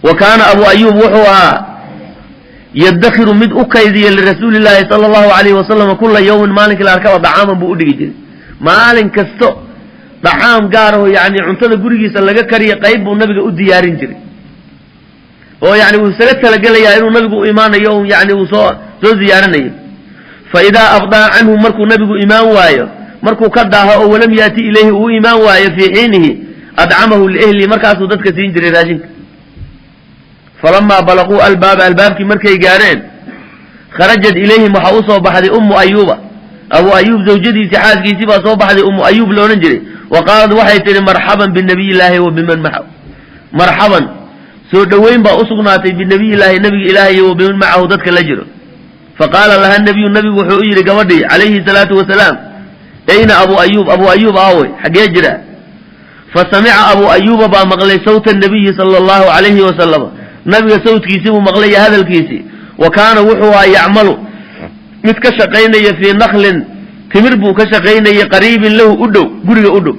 Wa kaana Abu Ayuub wuxuu ahaa yadakhiru mid u kaydiya lirasuuli llaahi sala allahu alayhi wasalam kula yawmin, maalinkii la arkaba dacaaman buu udhigi jiray. Maalin kasto dacaam gaaraho, yani cuntada gurigiisa laga kariya qayb buu nabiga u diyaarin jiray, oo yani wuu isaga talagelayaa inuu nabigu u imaanayo, yani uu soo ziyaaranayo. Fa idaa abdaa canhu, markuu nabigu imaan waayo, markuu ka daaho oo walam yaati ilayhi, uu imaan waayo fii xiinihi, adcamahu liehlihi, markaasuu dadka siin jiray raashinka. Falamaa balaquu albaaba, albaabkii markay gaadheen, kharajat ilayhim, waxaa usoo baxday Ummu Ayuuba, Abu Ayuub zawjadiisii, xaaskiisii baa soo baxday, Ummu Ayuub la odhan jiray. Wa qaalad, waxay tihi: "Marxaban binabiy illaahi wa biman macahu." Marxaban, soo dhoweyn baa usugnaatay, binabiyillaahi, nabiga Ilaahay, wa biman macahu, dadka la jiro. Fa qaala laha nabiyu, nabigu wuxuu u yidhi gabadhii calayhi salaatu wasalaam: "Ayna Abu Ayuub? Abu Ayuub aawey? Xaggee jira?" Fa samica Abu Ayuuba baa maqlay sawta nabiyi sala allahu calayhi wasalam, nabiga sawtkiisii buu maqlay iyo hadalkiisii. Wa kaana wuxuu ahaa yacmalu, mid ka shaqaynaya, fii naklin, timir buu ka shaqaynayay, qariibin lahu, u dhow, guriga u dhow.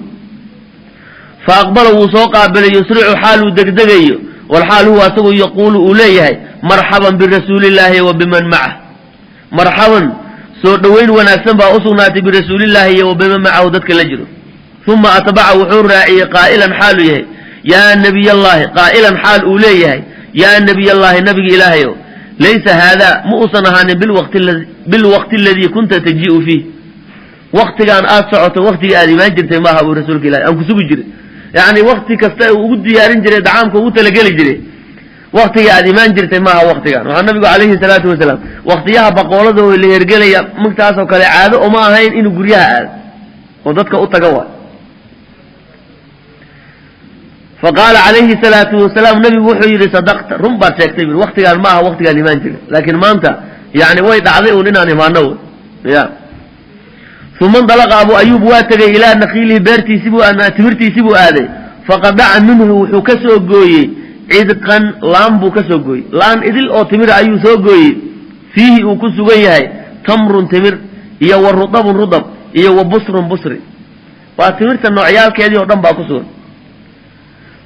Fa aqbala, wuu soo qaabilay, yusricu, xaaluu degdegayo, walxaal huwa asagu yaquulu, uu leeyahay: "Marxaban birasuulillaahi wa biman macah." Marxaban, soo dhoweyn wanaagsan baa usugnaatay, birasuulillaahi iyo wa biman macahu, dadka la jiro. Uma atbaca, wuxuu raaciyey, qaa'ilan xaaluu yahay yaa nabiyallaahi, qaa'ilan xaal uu leeyahay: "Yaa nabiyallaahi, nabiga Ilaahayow, laysa haadaa, ma uusan ahaanin, bilwaqti aladii kunta tajii'u fiih." Waktigaan aad socoto waktigii aad imaan jirtay maaha, buu rasuulka Ilahi, aan ku sugi jiray. Yacni wakti kasta uu ugu diyaarin jiray dacaamka, ugu talageli jiray, waktigii aad imaan jirtay maaha waktigan. Waxaa nabigu calayhi salaatu wasalaam waktiyaha baqoolada oo la hergelaya martaasoo kale caado uma ahayn inuu guryaha aado oo dadka u taga waay. Fa qaala calayhi salaatu wasalaam, nabigu wuxuu yidhi: "Sadaqta," run baad sheegtay bu, waktigaan ma aha waktigaan imaan jiray, laakiin maanta yani way dhacday uun inaan imaano wy ya. Uma indalaqa Abu Ayuub, waa tegey, ilaa nakiilihi, beertiisii buu, timirtiisii buu aaday. Faqadaca minhu, wuxuu ka soo gooyey, cidqan, laan buu ka soo gooyey, laan idil oo timira ayuu soo gooyey, fiihi, uu ku sugan yahay, tamrun, timir, iyo wa rudabun, rudab, iyo wa busrun, busri. Waa timirta noocyaalkeedii oo dhan baa ku sugan.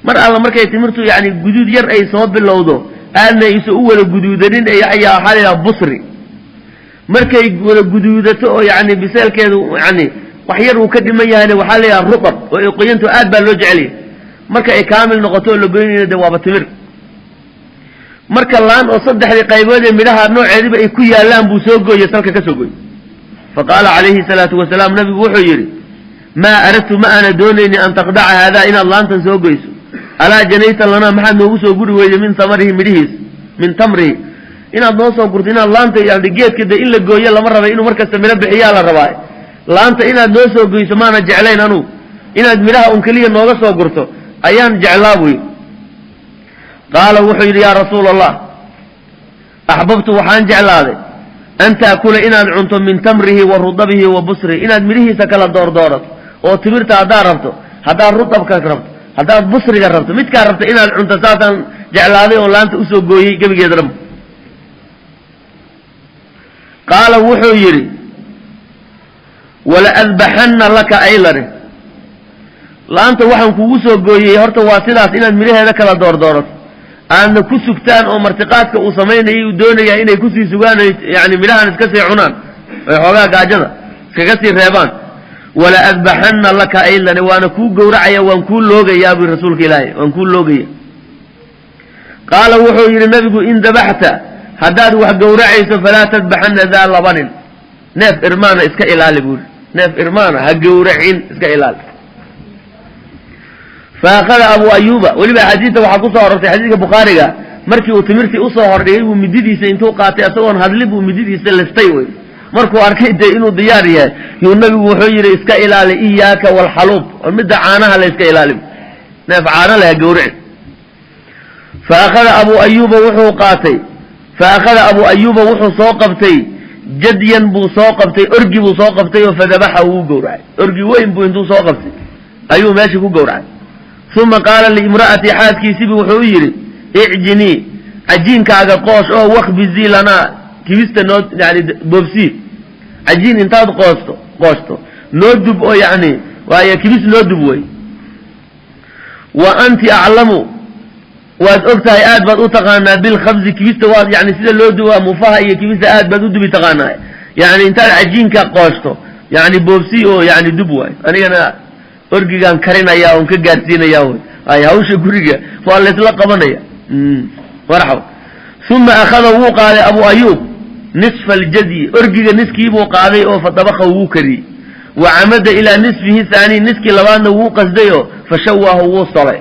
Mar alla markay timirtu yani guduud yar ay soo bilowdo, aadna aysa u wada guduudanin, ayaa waxaa la yidhaha busri. Markay wada guduudato oo yani biseelkeedu yani wax yar uu ka dhiman yahayna, waxaa la yidhaha rudab, oo ay qoyanto, aad baa loo jecelyahay. Marka ay kaamil noqoto oo la goynayna, de waaba timir. Marka laan oo saddexdii qaybood ee midhaha nooceediba ay ku yaallaan buu soo gooyey, salka ka soo gooyey. Fa qaala calayhi salaatu wasalaam, nabigu wuxuu yidhi: "Maa aradtu, ma aana doonayni, an taqdaca haadaa, inaad laantan soo goyso. Alaa janayta lanaa, maxaad noogu soo guri weyday, min samarihi, midhihiis, min tamrihi, inaad noo soo gurto, inaad laanta, yani geedka de in la gooyo lama rabay, inuu markasta midho bixiyaa la rabaa. Laanta inaad noo soo goyso maana jeclayn anugu, inaad midhaha un keliya nooga soo gurto ayaan jeclaa," buy. Qaala, wuxuu yidhi: "Yaa rasuula Allah, axbabtu, waxaan jeclaaday, an taakula, inaad cunto, min tamrihi wa rudabihi wa busrihi, inaad midhihiisa kala doordoorato, oo timirta haddaad rabto, haddaad rudabka rabto, haddaad busriga rabto, midkaa rabto inaad cunto, saasaan jeclaaday oo laanta usoo gooyey gebigeeda dhan." Qaala, wuxuu yidhi: "Wala adbaxanna laka aylane." Laanta waxaan kugu soo gooyey horta waa sidaas, inaad midhaheeda kala doordoorato, aadna ku sugtaan, oo martiqaadka uu samaynayay uu doonayaa inay kusii sugaan, yani midhahan iska sii cunaan, oy xoogaa gaajada iskaga sii reebaan. "Wala adbaxanna laka aylane," waana kuu gowracaya, waan kuu loogayaa bui rasuulka Ilaahay, waan kuu loogaya. Qaala, wuxuu yidhi nabigu: "In dabaxta, haddaad wax gowracayso, falaa tadbaxanna daa labanin," neef irmaana iska ilaali buuri, neef irmaana ha gowracin, iska ilaali. Fa akhada Abu Ayuba, weliba axaadiista waxaa ku soo arortay, xadiiska Bukhaariga, markii uu timirtii usoo hordhigay buu mididiisa intuu qaatay, isagoon hadli buu mididiisa listay wey. Markuu arkay dee inuu diyaar yahay, yuu nabigu wuxuu yidhi: "Iska ilaali, iyaaka walxaluub," oo midda caanaha la iska ilaali, neef caano leh ha gowracin. Fa akhada Abu Ayuba, wuxuu qaatay, fa akhada Abu Ayuba, wuxuu soo qabtay, jadyan buu soo qabtay, orgi buu soo qabtay, oo fadabaxa, wuu gowracay. Orgi weyn buu intuu soo qabtay ayuu meeshii ku gowracay. Uma qaala liimra'atii, xaaskiisibu wuxuu u yidhi: "Icjinii, cajiinkaaga qoosh, oo wakbizii lanaa, kibista noo yani boobsii, cajiin intaad qooshto noo dub, oo yani waayo kibis noo dub wey." Wa anti aclamu, Waad og tahay, aad baad u taqaanaa bilkhabzi kibista, waad yani sida loo duba mufaha iyo kibista aad baad u dubi taqaanaa. Yani intaad cajiinka qooshto, yani boobsi oo yani dub waay, anigana orgigaan karinaya oon ka gaadhsiinaya wy. Ay hawsha guriga waa laysla qabanaya. Marxaba. Uma akhada, wuu qaaday Abu Ayuub nisfa aljadyi, orgiga niskiibuu qaaday oo fadabaka, wuu kariyey. Wa camada ilaa nisfihi haani, niskii labaadna wuu qasdayoo fashawaahu, wuu solay.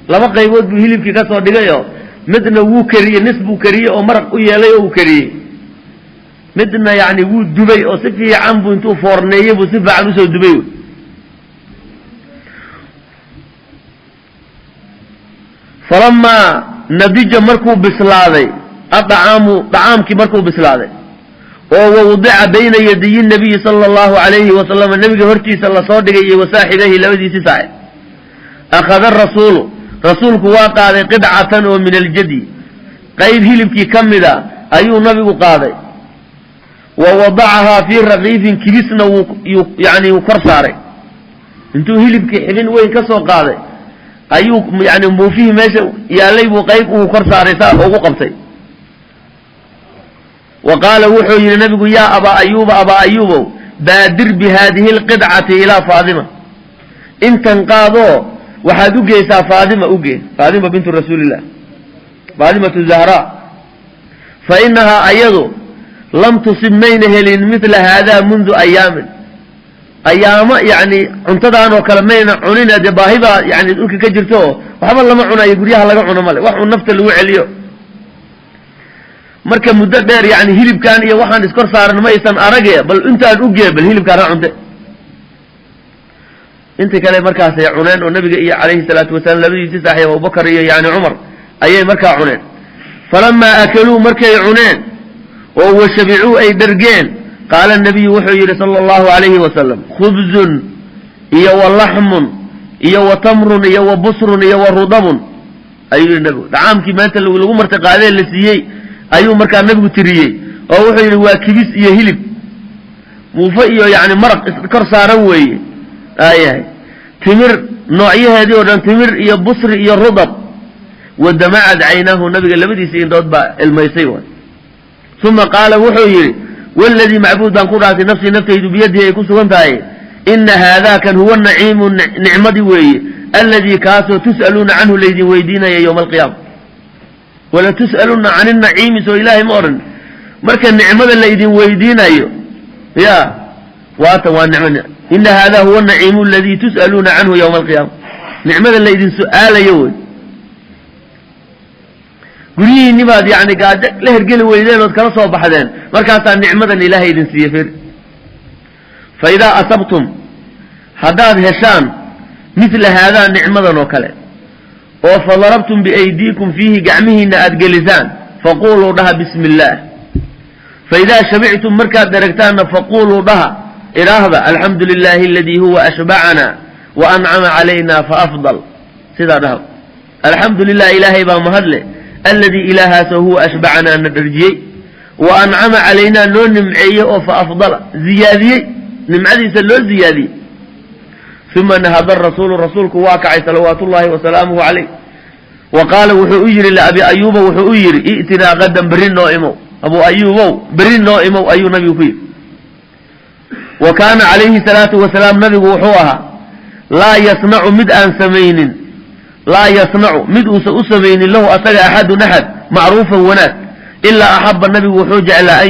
Laba qaybood buu hilibkii ka soo dhigayoo midna wuu kariyey, nis buu kariyey oo maraq u yeelay oo uu kariyey, midna yani wuu dubay oo si fiican buu intuu foorneeyey buu si fiican usoo dubay. Falamaa nadija, markuu bislaaday adacaamu, dacaamkii markuu bislaaday oo wawdica bayna yadayi nabiyi sala allahu alayhi wasalama, nebiga hortiisa lasoo dhigay iyo wasaaxibayhi, labadiisii saaxib, akhada rasuulu, rasuulku waa qaaday qidcatan oo min aljadyi, qayb hilibkii ka mida ayuu nabigu qaaday. Wa wadacahaa fii rakiifin, kibisna wuu yani wuu kor saaray. Intuu hilibkii xibin weyn ka soo qaaday ayuu yani muufihii meesha yaallay buu qayb uu kor saaray, saa ugu qabtay. Wa qaala, wuxuu yidhi nabigu: "Yaa Abaa Ayuuba, Abaa Ayuubow, baadir bi haadihi alqidcati ilaa Faadima, intan qaadoo waxaad u geysaa Faadima, ugee Faadima bintu Rasuulillah, Faadimatu Zahraa, fa inahaa ayadu lam tusib, mayna helin midla haadaa mundu ayaamin, ayaamo yani cuntadaan oo kale mayna cunina. Dee baahi baa yani dhulka ka jirto oo waxba lama cunayo, guryaha laga cuno male, wax un nafta lagu celiyo. Marka muddo dheer yani hilibkan iyo waxaan iskor saaran ma aysan arage, bal intaan ugee, bal hilibkaan ha cunte." Inta kale markaasay cuneen oo nabiga iyo calayhi salaatu wasalaam labadiisii saaxiib Abubakar iyo yani Cumar ayay markaa cuneen. Falamaa akaluu, markay cuneen oo washabicuu, ay dhergeen, qaala nabiyu, wuxuu yidhi sala allahu alayhi wasalam: "Khubzun iyo wa laxmun iyo wa tamrun iyo wa busrun iyo wa rudabun," ayuu yidhi nabigu. Dacaamkii maanta lagu marti qaadee la siiyey ayuu markaa nabigu tiriyey oo wuxuu yidhi: "Waa kibis iyo hilib, muufo iyo yani maraq iskor saaran weeye, aayahay timir noocyaheedii oo dhan, timir iyo busri iyo rudab." Wadamacad caynaahu, nabiga labadiisa indhood baa ilmaysay waay. Uma qaala, wuxuu yidhi: "Waladii macbuud baan ku dhaartay nafsii, naftaydu biyadihi ay ku sugan tahay, ina haadaakan huwa naciimu, nicmadii weeye, alladii kaasoo tus'aluuna canhu, laydin weydiinaya yowma alqiyaama. Wala tus'aluna can inaciimi, soo ilaahay ma odhan? Marka nicmada laydin weydiinayo ya waatan waa nicm. Ina haadaa huwa naciimu aladii tus'aluuna canhu yowma alqiyaama, nicmada laydin su'aalayo wey. Guryihiinni baad yani gaajo la hergeli weydeen ood kala soo baxdeen, markaasaa nicmadan ilaahay idin siiye. Fir fa idaa asabtum, haddaad heshaan midla haadaa, nicmadan oo kale, oo fa darabtum biaydiikum fiihi, gacmihiinna aad gelisaan, faquuluu, dhaha, bismi illaah. Fa idaa shabictum, markaad dheragtaanna, faquuluu, dhaha, idhaahda, alxamdu lilaahi aladii huwa ashbacana wa ancama calayna faafdal. Sidaa dhaha: alxamdu lilah, ilaahay baa mahadle, alladii ilaahaasoo huwa ashbacanaa, na dharjiyey, wa ancama calaynaa, noo nimceeyey, oo fa afdala, ziyaadiyey, nimcadiisa loo ziyaadiyey. Uma nahada rasuulu, rasuulku waa kacay salawaatu ullaahi wasalaamuhu calayh. Wa qaala, wuxuu u yidhi liabi Ayuuba, wuxuu u yidhi: "I'tinaa qadan, berri noo imow, Abu Ayuubow, berri noo imow," ayuu nabigu ku yidhi. Wa kaana calayhi salaatu wasalaam, nabigu wuxuu ahaa laa yasnacu, mid aan samaynin, laa yasnacu, mid uusan u samaynin lahu asaga axadun axad macruufan, wanaag, ilaa axaba, nabigu wuxuu jeclaa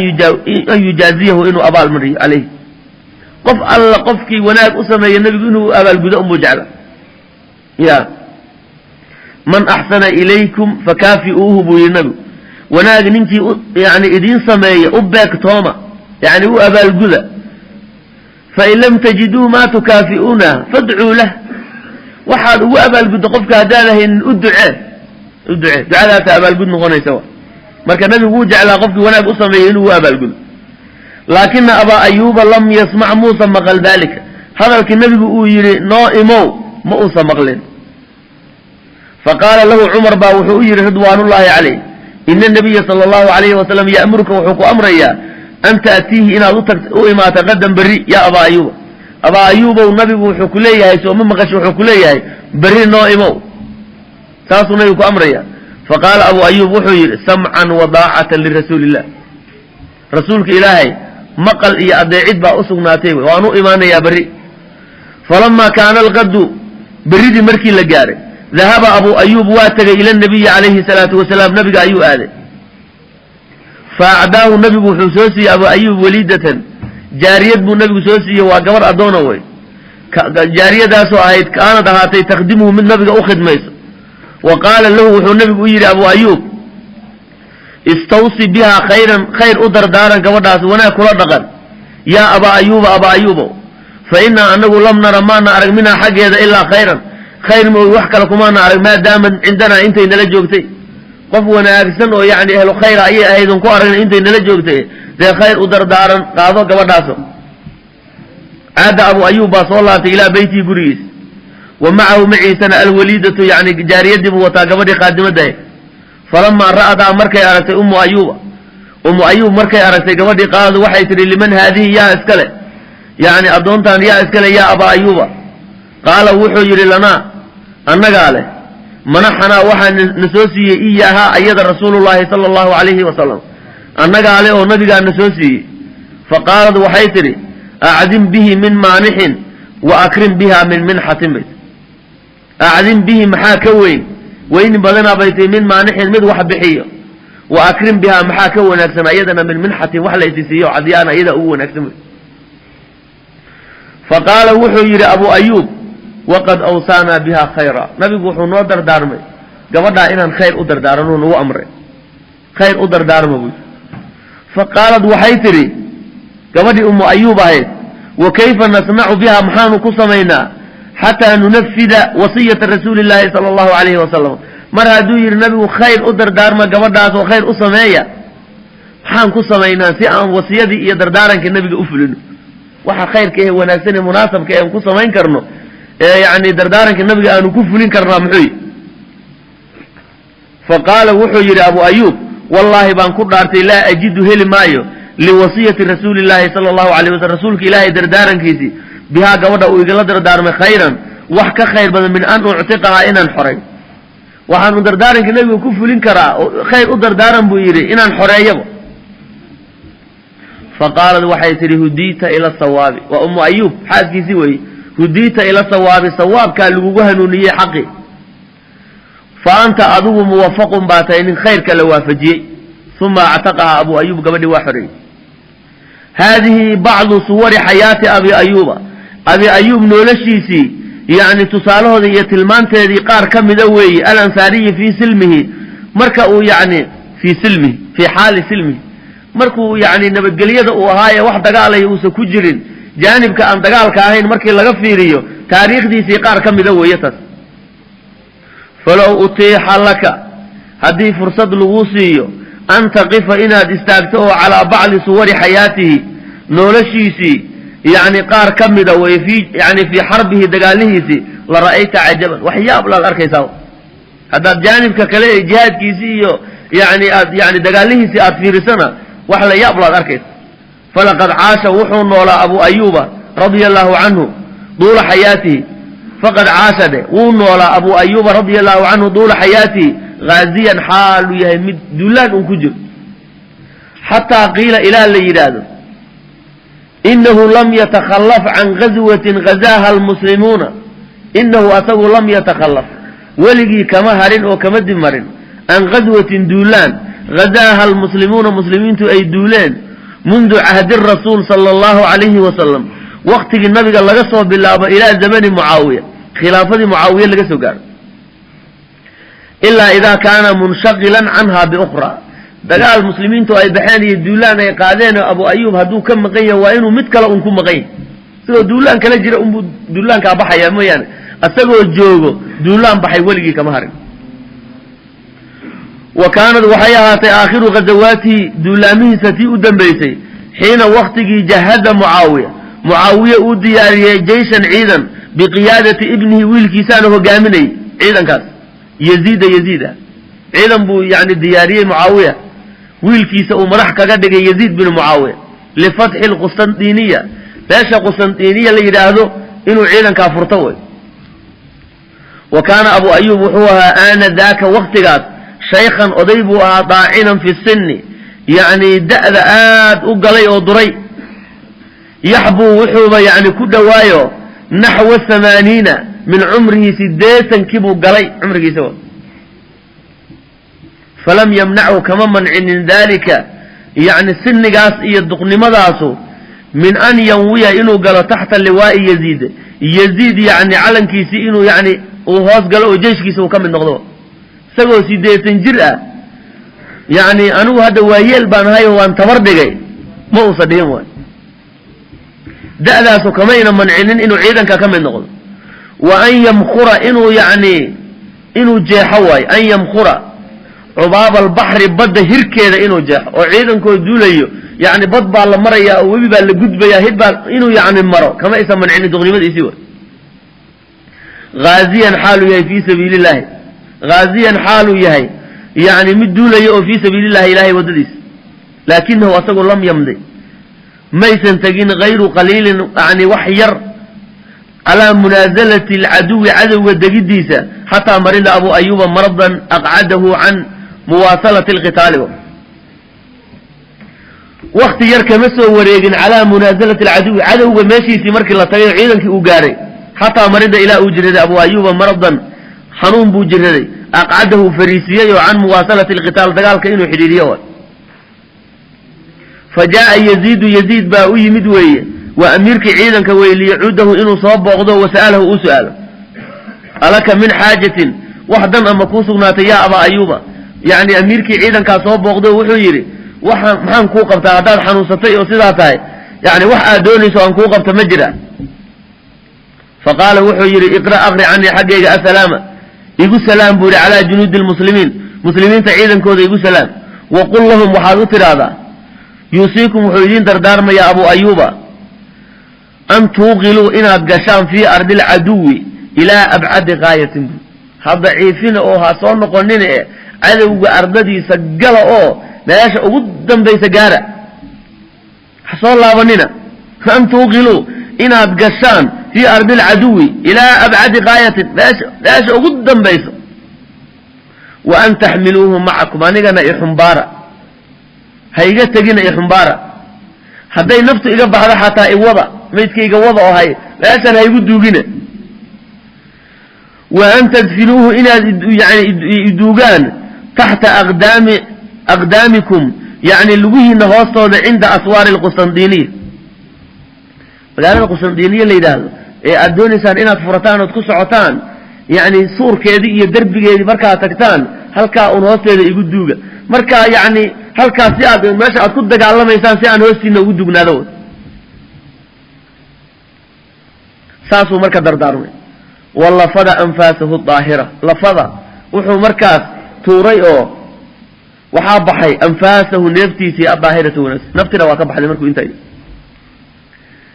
an yujaaziyahu, inuu abaalmariyo calayhi. Qof alla qofkii wanaag u sameeya nebigu inuu abaalgudo unbuu jeclaa. Ya man axsana ilaykum fakaafi'uuhu, buu yidhi nabigu. Wanaag ninkii yani idiin sameeya u beegtooma, yani u abaalguda. Fain lam tajiduu maa tukaafi'uuna fadcuu lah. Waxaad ugu abaalguddo qofka haddaad haynin, u ducee, u ducee, ducadaasa abaalgud noqonaysa. Marka nabigu wuu jeclaa qofkii wanaag u sameeyey inuu u abaalgudo. Laakina Abaa Ayuuba lam yasmac, muusa maqal daalika, hadalkii nabigu uu yidhi noo imow ma uusa maqlin. Faqaala lahu Cumar baa wuxuu u yidhi ridwaanullaahi calayh: "Ina nabiya sala allahu alayhi wasalam ya'muruka, wuxuu ku amrayaa, an ta'tiihi, inaad u imaato, qadan, berri. Yaa Abaa Ayuuba, Abaa Ayuubow, nabigu wuxuu ku leeyahay, soo ma maqasho? Wuxuu ku leeyahay berri noo imow, saasuu nabigu ku amraya." Faqaala Abu Ayuub wuxuu yidhi: "Samcan wa daacatan lirasuuli illah." Rasuulka Ilaahay maqal iyo adeecid baa u sugnaatay, waan u imaanayaa berri. Falamaa kaana alqadu, berridii markii la gaaray, dahaba Abu Ayuub, waa tegay, ila nabiyi calayhi salaatu wasalaam, nabiga ayuu aaday. Fa acdaahu, nabigu wuxuu soo siiyey Abu Ayuub waliidatan, jaariyad buu nabigu soo siiyey, waa gabar addoona wey. Jaariyadaasoo ahayd, kaanad ahaatay, takhdimuhu, mid nabiga u khidmayso. Wa qaala lahu, wuxuu nabigu u yidhi Abu Ayuub: "Istawsi bihaa khayran, khayr u dardaaran gabadhaas, wanaag kula dhaqan, yaa Abaa Ayuuba, Abaa Ayuubow, fa innaa anagu lam nara, maana arag, minhaa xaggeeda ilaa khayran, khayr mooy wax kale kumaana arag, maadaama cindanaa, intay nala joogtay. Qof wanaagsan oo yacni ehlu khayra ayay ahayd on ku aragnay intay nala joogtay, dee khayr u dardaaran, qaado gabadhaaso." Caada Abu Ayuub baa soo laabtay ilaa beytihi, gurigiis, wa macahu, maciisana, alwaliidatu, yani jaariyadii buu wataa, gabadhii khaadimaddahay. Falamaa ra'adaa, markay aragtay Ummu Ayuuba, Ummu Ayuub markay aragtay gabadhii, qaalad, waxay tidhi: "Liman haadihi? Yaa iskale, yacni addoontan yaa iskale, yaa Abaa Ayuuba?" Qaala, wuxuu yidhi: "Lanaa, annagaa leh, manaxanaa, waxaa na soo siiyey, iyaahaa, ayada, rasuulullaahi sala allahu calayhi wasalam, annagaa leh oo nabigaa na soo siiyey." Fa qaalad, waxay tidhi: "Acdim bihi min maanixin wa akrim biha min minxatin." Bay acdim bihi, maxaa ka weyn, weyni badanaa, bay tihi, min maanixin, mid wax bixiyo, wa akrim bihaa, maxaa ka wanaagsan ayadana, min minxatin, wax la isi siiyo cadyaana iyada ugu wanaagsan wey. Fa qaala, wuxuu yidhi Abu Ayuub: "Waqad awsaanaa biha khayra." Nabigu wuxuu noo dardaarmay gabadhaa inaan khayr u dardaaranuu nagu amray, khayr u dardaarma buy. Fa qaalad, waxay tidhi gabadhii Ummu Ayuub ahayd: "Wa kayfa nasnacu biha? Maxaanu ku samaynaa xataa nunafida wasiyata rasuuli illaahi sala allahu calayhi wasalam? Mar hadduu yidhi nabigu khayr u dardaarma gabadhaas oo khayr u sameeya, maxaan ku samaynaa si aan wasiyadii iyo dardaarankii nabiga u fulino? Waxa khayrka ee wanaagsan ee munaasabka ee aan ku samayn karno ee yacni dardaaranka nabiga aanu ku fulin karnaa muxuu yihi?" Fa qaala, wuxuu yidhi Abu Ayuub: "Wallaahi baan ku dhaartay, laa ajidu, heli maayo, liwasiyati rasuuli illaahi sala allahu alayh wasalm, rasuulka Ilaahay dardaarankiisii, bihaa, gabadha uu igala dardaarmay, khayran, wax ka khayr badan, min an uctiqahaa, inaan xoray. Waxaanu dardaaranka nebiga ku fulin karaa oo khayr u dardaaran buu yidhi inaan xoreeyaba." Fa qaalad, waxay tidhi: "Hudiita ila sawaabi." Waa Ummu Ayuub xaaskiisii weeye. "Hudiita ila sawaabi, sawaabkaa lagugu hanuuniyey, xaqi. Fa anta, adigu, muwafaqun baa tahay, nin khayrka la waafajiyey." Uma actaqahaa Abu Ayuub, gabadhii waa xoreeyey. Haadihi bacdu suwari xayaati Abi Ayuuba, Abi Ayuub noloshiisii yacni tusaalahooda iyo tilmaanteedii qaar ka mida weeye, alansaariyi fii silmihi, marka uu yacni fii silmihi, fii xaali silmihi, markuu yacni nabadgelyada uu ahaaye, wax dagaalaya uusan ku jirin, jaanibka aan dagaalka ahayn markii laga fiiriyo, taariikhdiisii qaar ka mida weeye taas. Falow utiixa laka, haddii fursad laguu siiyo, an taqifa, inaad istaagto oo calaa bacdi suwari xayaatihi, noloshiisii yacni qaar ka mida wey, fii yani fii xarbihi, dagaalihiisii, la ra'ayta cajaban, waxyaab laad arkaysaa. Haddaad jaanibka kale ee jihaadkiisii iyo yani aad yani dagaalihiisii aad fiirisana, wax la yaab laad arkaysa. Falaqad caasha, wuxuu noolaa Abu Ayuuba radia allahu canhu duula xayaatihi, faqad caasha dhe, wuu noolaa Abu Ayuuba radia allahu canhu duula xayaatihi haaziyan, xaaluu yahay mid duulaan un ku jiro, xataa qiila, ilaa la yidhaahdo, inahu lam yatakhallaf can gazwatin gazaaha almuslimuuna, inahu asagu lam yatakhallaf, weligii kama harin oo kama dib marin, can gazwatin, duulaan, gazaaha almuslimuuna, muslimiintu ay duuleen, mundu cahdi rasuul sala allahu calayhi wasalam, waqtigii nabiga laga soo bilaabo, ilaa zamani Mucaawiya, khilaafadii Mucaawiye laga soo gaaro, ilaa idaa kaana munshaqilan canha biukhraa. Dagaal muslimiintu ay baxeen iyo duulaan ay qaadeen oo Abu Ayuub hadduu ka maqan yahay, waa inuu mid kale un ku maqan yahay, isagoo duulaan kala jira unbuu duulaankaa baxaya mooyaane, isagoo joogo duulaan baxay weligii kama harin. Wa kaanad, waxay ahaatay, aakhiru ghazawaatihi, duulaamihiisa tii u dambaysay, xiina waktigii jahaza Mucaawiya, Mucaawiye uu diyaariyey, jeyshan, ciidan, biqiyaadati ibnihi, wiilkiisaana hogaaminayay ciidankaas, Yaziida. Yaziida ciidan buu yani diyaariyey Mucaawiya, wiilkiisa uu madax kaga dhigay, Yaziid binu Mucaawiya, lifatxi lqustandiniya, meesha Qustandiniya la yidhaahdo inuu ciidankaa furto way. Wa kaana Abu Ayuub, wuxuu ahaa, aana daaka, waktigaas, Shaykhan oday buu ahaa, daacinan fi sinni, yacni da'da aad u galay oo duray. Yaxbuu wuxuuba yani ku dhowaayo naxwa 80 min cumrihi, 80-kii buu galay cumrigiisa. Falam yamnachu, kama mancinin, daalika, yacni sinigaas iyo duqnimadaasu, min an yanwiya, inuu galo, taxta liwaa'i Yaziid, Yaziid yacni calankiisii inuu yani uu hoos galo oo jeyshkiisa uu ka mid noqdo, isagoo 80 jir ah. Yacni anigu hadda waayeel baan ahay oo waan tabar dhigay ma uusa dhihin waay. Da'daasu kamayna mancinin inuu ciidanka ka mid noqdo. Wa an yamkhura, inuu yacni inuu jeexo waayo, an yamkhura cubaaba albaxri, badda hirkeeda inuu jeexo oo ciidankoo duulayo, yacni bad baa la marayaa oo webi baa la gudbayaa, hir baa inuu yacni maro kama aysan mancinin duqnimadiisii waay. Haaziyan xaaluu yahay fii sabiili llahi, haaziyan xaaluu yahay, yacni mid duulaya oo fii sabiili llahi, ilahay waddadiisa. Laakinahu asagu lam yamdi, maysan tegin, hayru qaliilin, yani wax yar, calaa munaazalati alcaduwi, cadowga degiddiisa, xataa marida Abu Ayuba maradan aqcadahu can muwaasalati alqitaali. Wakti yar kama soo wareegin calaa munaasalati alcaduwi, cadowga meeshiisii markii la tagay oo ciidankii uu gaaray, xataa marida, ilaa uu jiraday, Abu Ayuba maradan, xanuun buu jiraday, aqcadahu, fariisiyey oo, can muwaasalati alqitaal, dagaalka inuu xidhiiriyo waay. Fa jaaa Yaziidu, Yaziid baa u yimid weeye, waa amiirkii ciidanka weye, liyacuudahu, inuu soo booqdo, wasa'alahu, uu su'aalo: "Alaka min xaajatin?" Wax dan ama kuu sugnaatay, yaa Abaa Ayuuba? Yacni amiirkii ciidankaa soo booqdo, wuxuu yidhi: "Waxa maxaan kuu qabtaa haddaad xanuunsatay oo sidaa tahay? Yani wax aad doonayso aan kuu qabta ma jira?" Fa qaala, wuxuu yidhi: "Iqra', aqri, canii, xaggayga, asalaama, igu salaam," buu yidhi, "calaa junuudi lmuslimiin, muslimiinta ciidankooda igu salaam. Waqul lahum, waxaad u tidhaahdaa: yuusiikum, wuxuu idiin dardaarmayaa Abu Ayuuba, an tuuqiluu, inaad gashaan, fii ardi alcaduwi ilaa abcadi gaayatin." Bu ha daciifina oo ha soo noqonina e cadowga ardadiisa gala oo meesha ugu dambaysa gaara, ha soo laabanina. An tuuqiluu, inaad gashaan, fii ardi alcaduwi ilaa abcadi gaayatin, meesha ugu dambayso. Wa an taxmiluuhu macakum, anigana ixumbaara, ha iga tegina, ixumbaara. Hadday naftu iga baxdo xataa iwada, maydkayga wada oo hay meeshan ha igu duugina. Wa an tadfinuuhu, inaad yani iduugaan, taxta aqdaamikum, yani lugihiina hoostooda, cinda aswaari alqustandiniya, magaalada Qustandiniya la yidhaahdo ee aad doonaysaan inaad furataan ood ku socotaan, yacni suurkeedii iyo derbigeedii markaad tagtaan, halkaa un hoosteeda igu duuga. Markaa yacni halkaas si aad meesha aad ku dagaalamaysaan si aan hoostiina ugu dugnaado. Saasuu marka dardaarmay. Walafada anfaasahu daahira, lafada, wuxuu markaas tuuray oo waxaa baxay, anfaasahu, neeftiisii, adaahirata, wanaagsan, naftina waa ka baxday markuu intaa.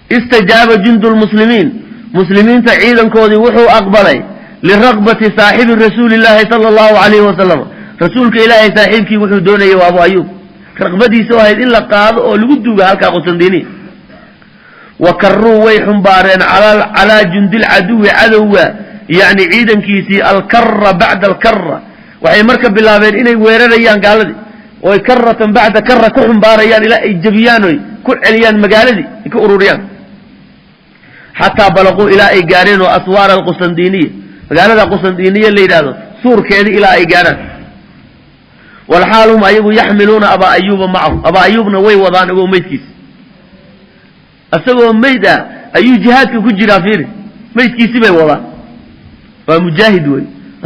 Istajaaba jundu lmuslimiin, muslimiinta ciidankoodii wuxuu aqbalay, liraqbati saaxibi rasuuli llaahi sala allahu calayhi wasalam, rasuulka Ilaahay saaxiibkii wuxuu doonayay, waa Abu Ayuub, raqbadiisa oo ahayd in la qaado oo lagu duuga halkaa Qustandiniya. Wa karuu, way xumbaareen, calaa jundilcaduwi, cadowga yacni ciidankiisii, alkara bacda alkara. Waxay marka bilaabeen inay weerarayaan gaaladii oy karatan bacda kara ku xumbaarayaan ilaa ay jebiyaan oy ku celiyaan magaaladii, ay ku ururiyaan, xataa balaquu, ilaa ay gaareen oo aswaara alqustandiniya, magaalada Qustandiniya la yidhaahdo suurkeedii ilaa ay gaaraan. Walxaal hum, ayagu, yaxmiluuna Abaa Ayuuba macahu, Abaa Ayuubna way wadaan igoo meydkiisa. Isagoo meyd ah ayuu jihaadka ku jiraa. Fiiri, meydkiisi bay wadaan. Waa mujaahid wey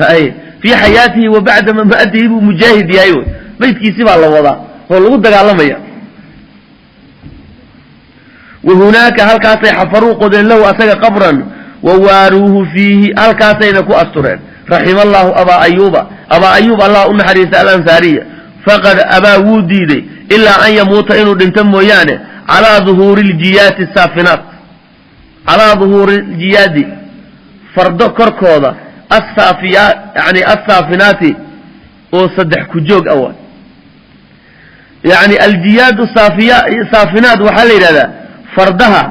ay, fii xayaatihi wa bacda mamaatihi buu mujaahid yahay wey. Meydkiisi baa la wadaa oo lagu dagaalamaya. Wa hunaaka, halkaasay, xafaruu, qodeen, lahu, asaga, qabran, wawaaruuhu fiihi, halkaasayna ku astureen. Raxima allahu Abaa Ayuuba, Abaa Ayuub Allah u naxariista, alansaariya, faqad abaa, wuu diiday, ilaa an yamuuta, inuu dhinto mooyaane, calaa duhuuri ljiyaati saafinaat, calaa duhuuri ljiyaadi, fardo korkooda, asaafiya, yani assaafinaati, oo saddex ku joog ah. Yani aljiyaadu saafiya saafinaat waxaa la yidhahdaa fardaha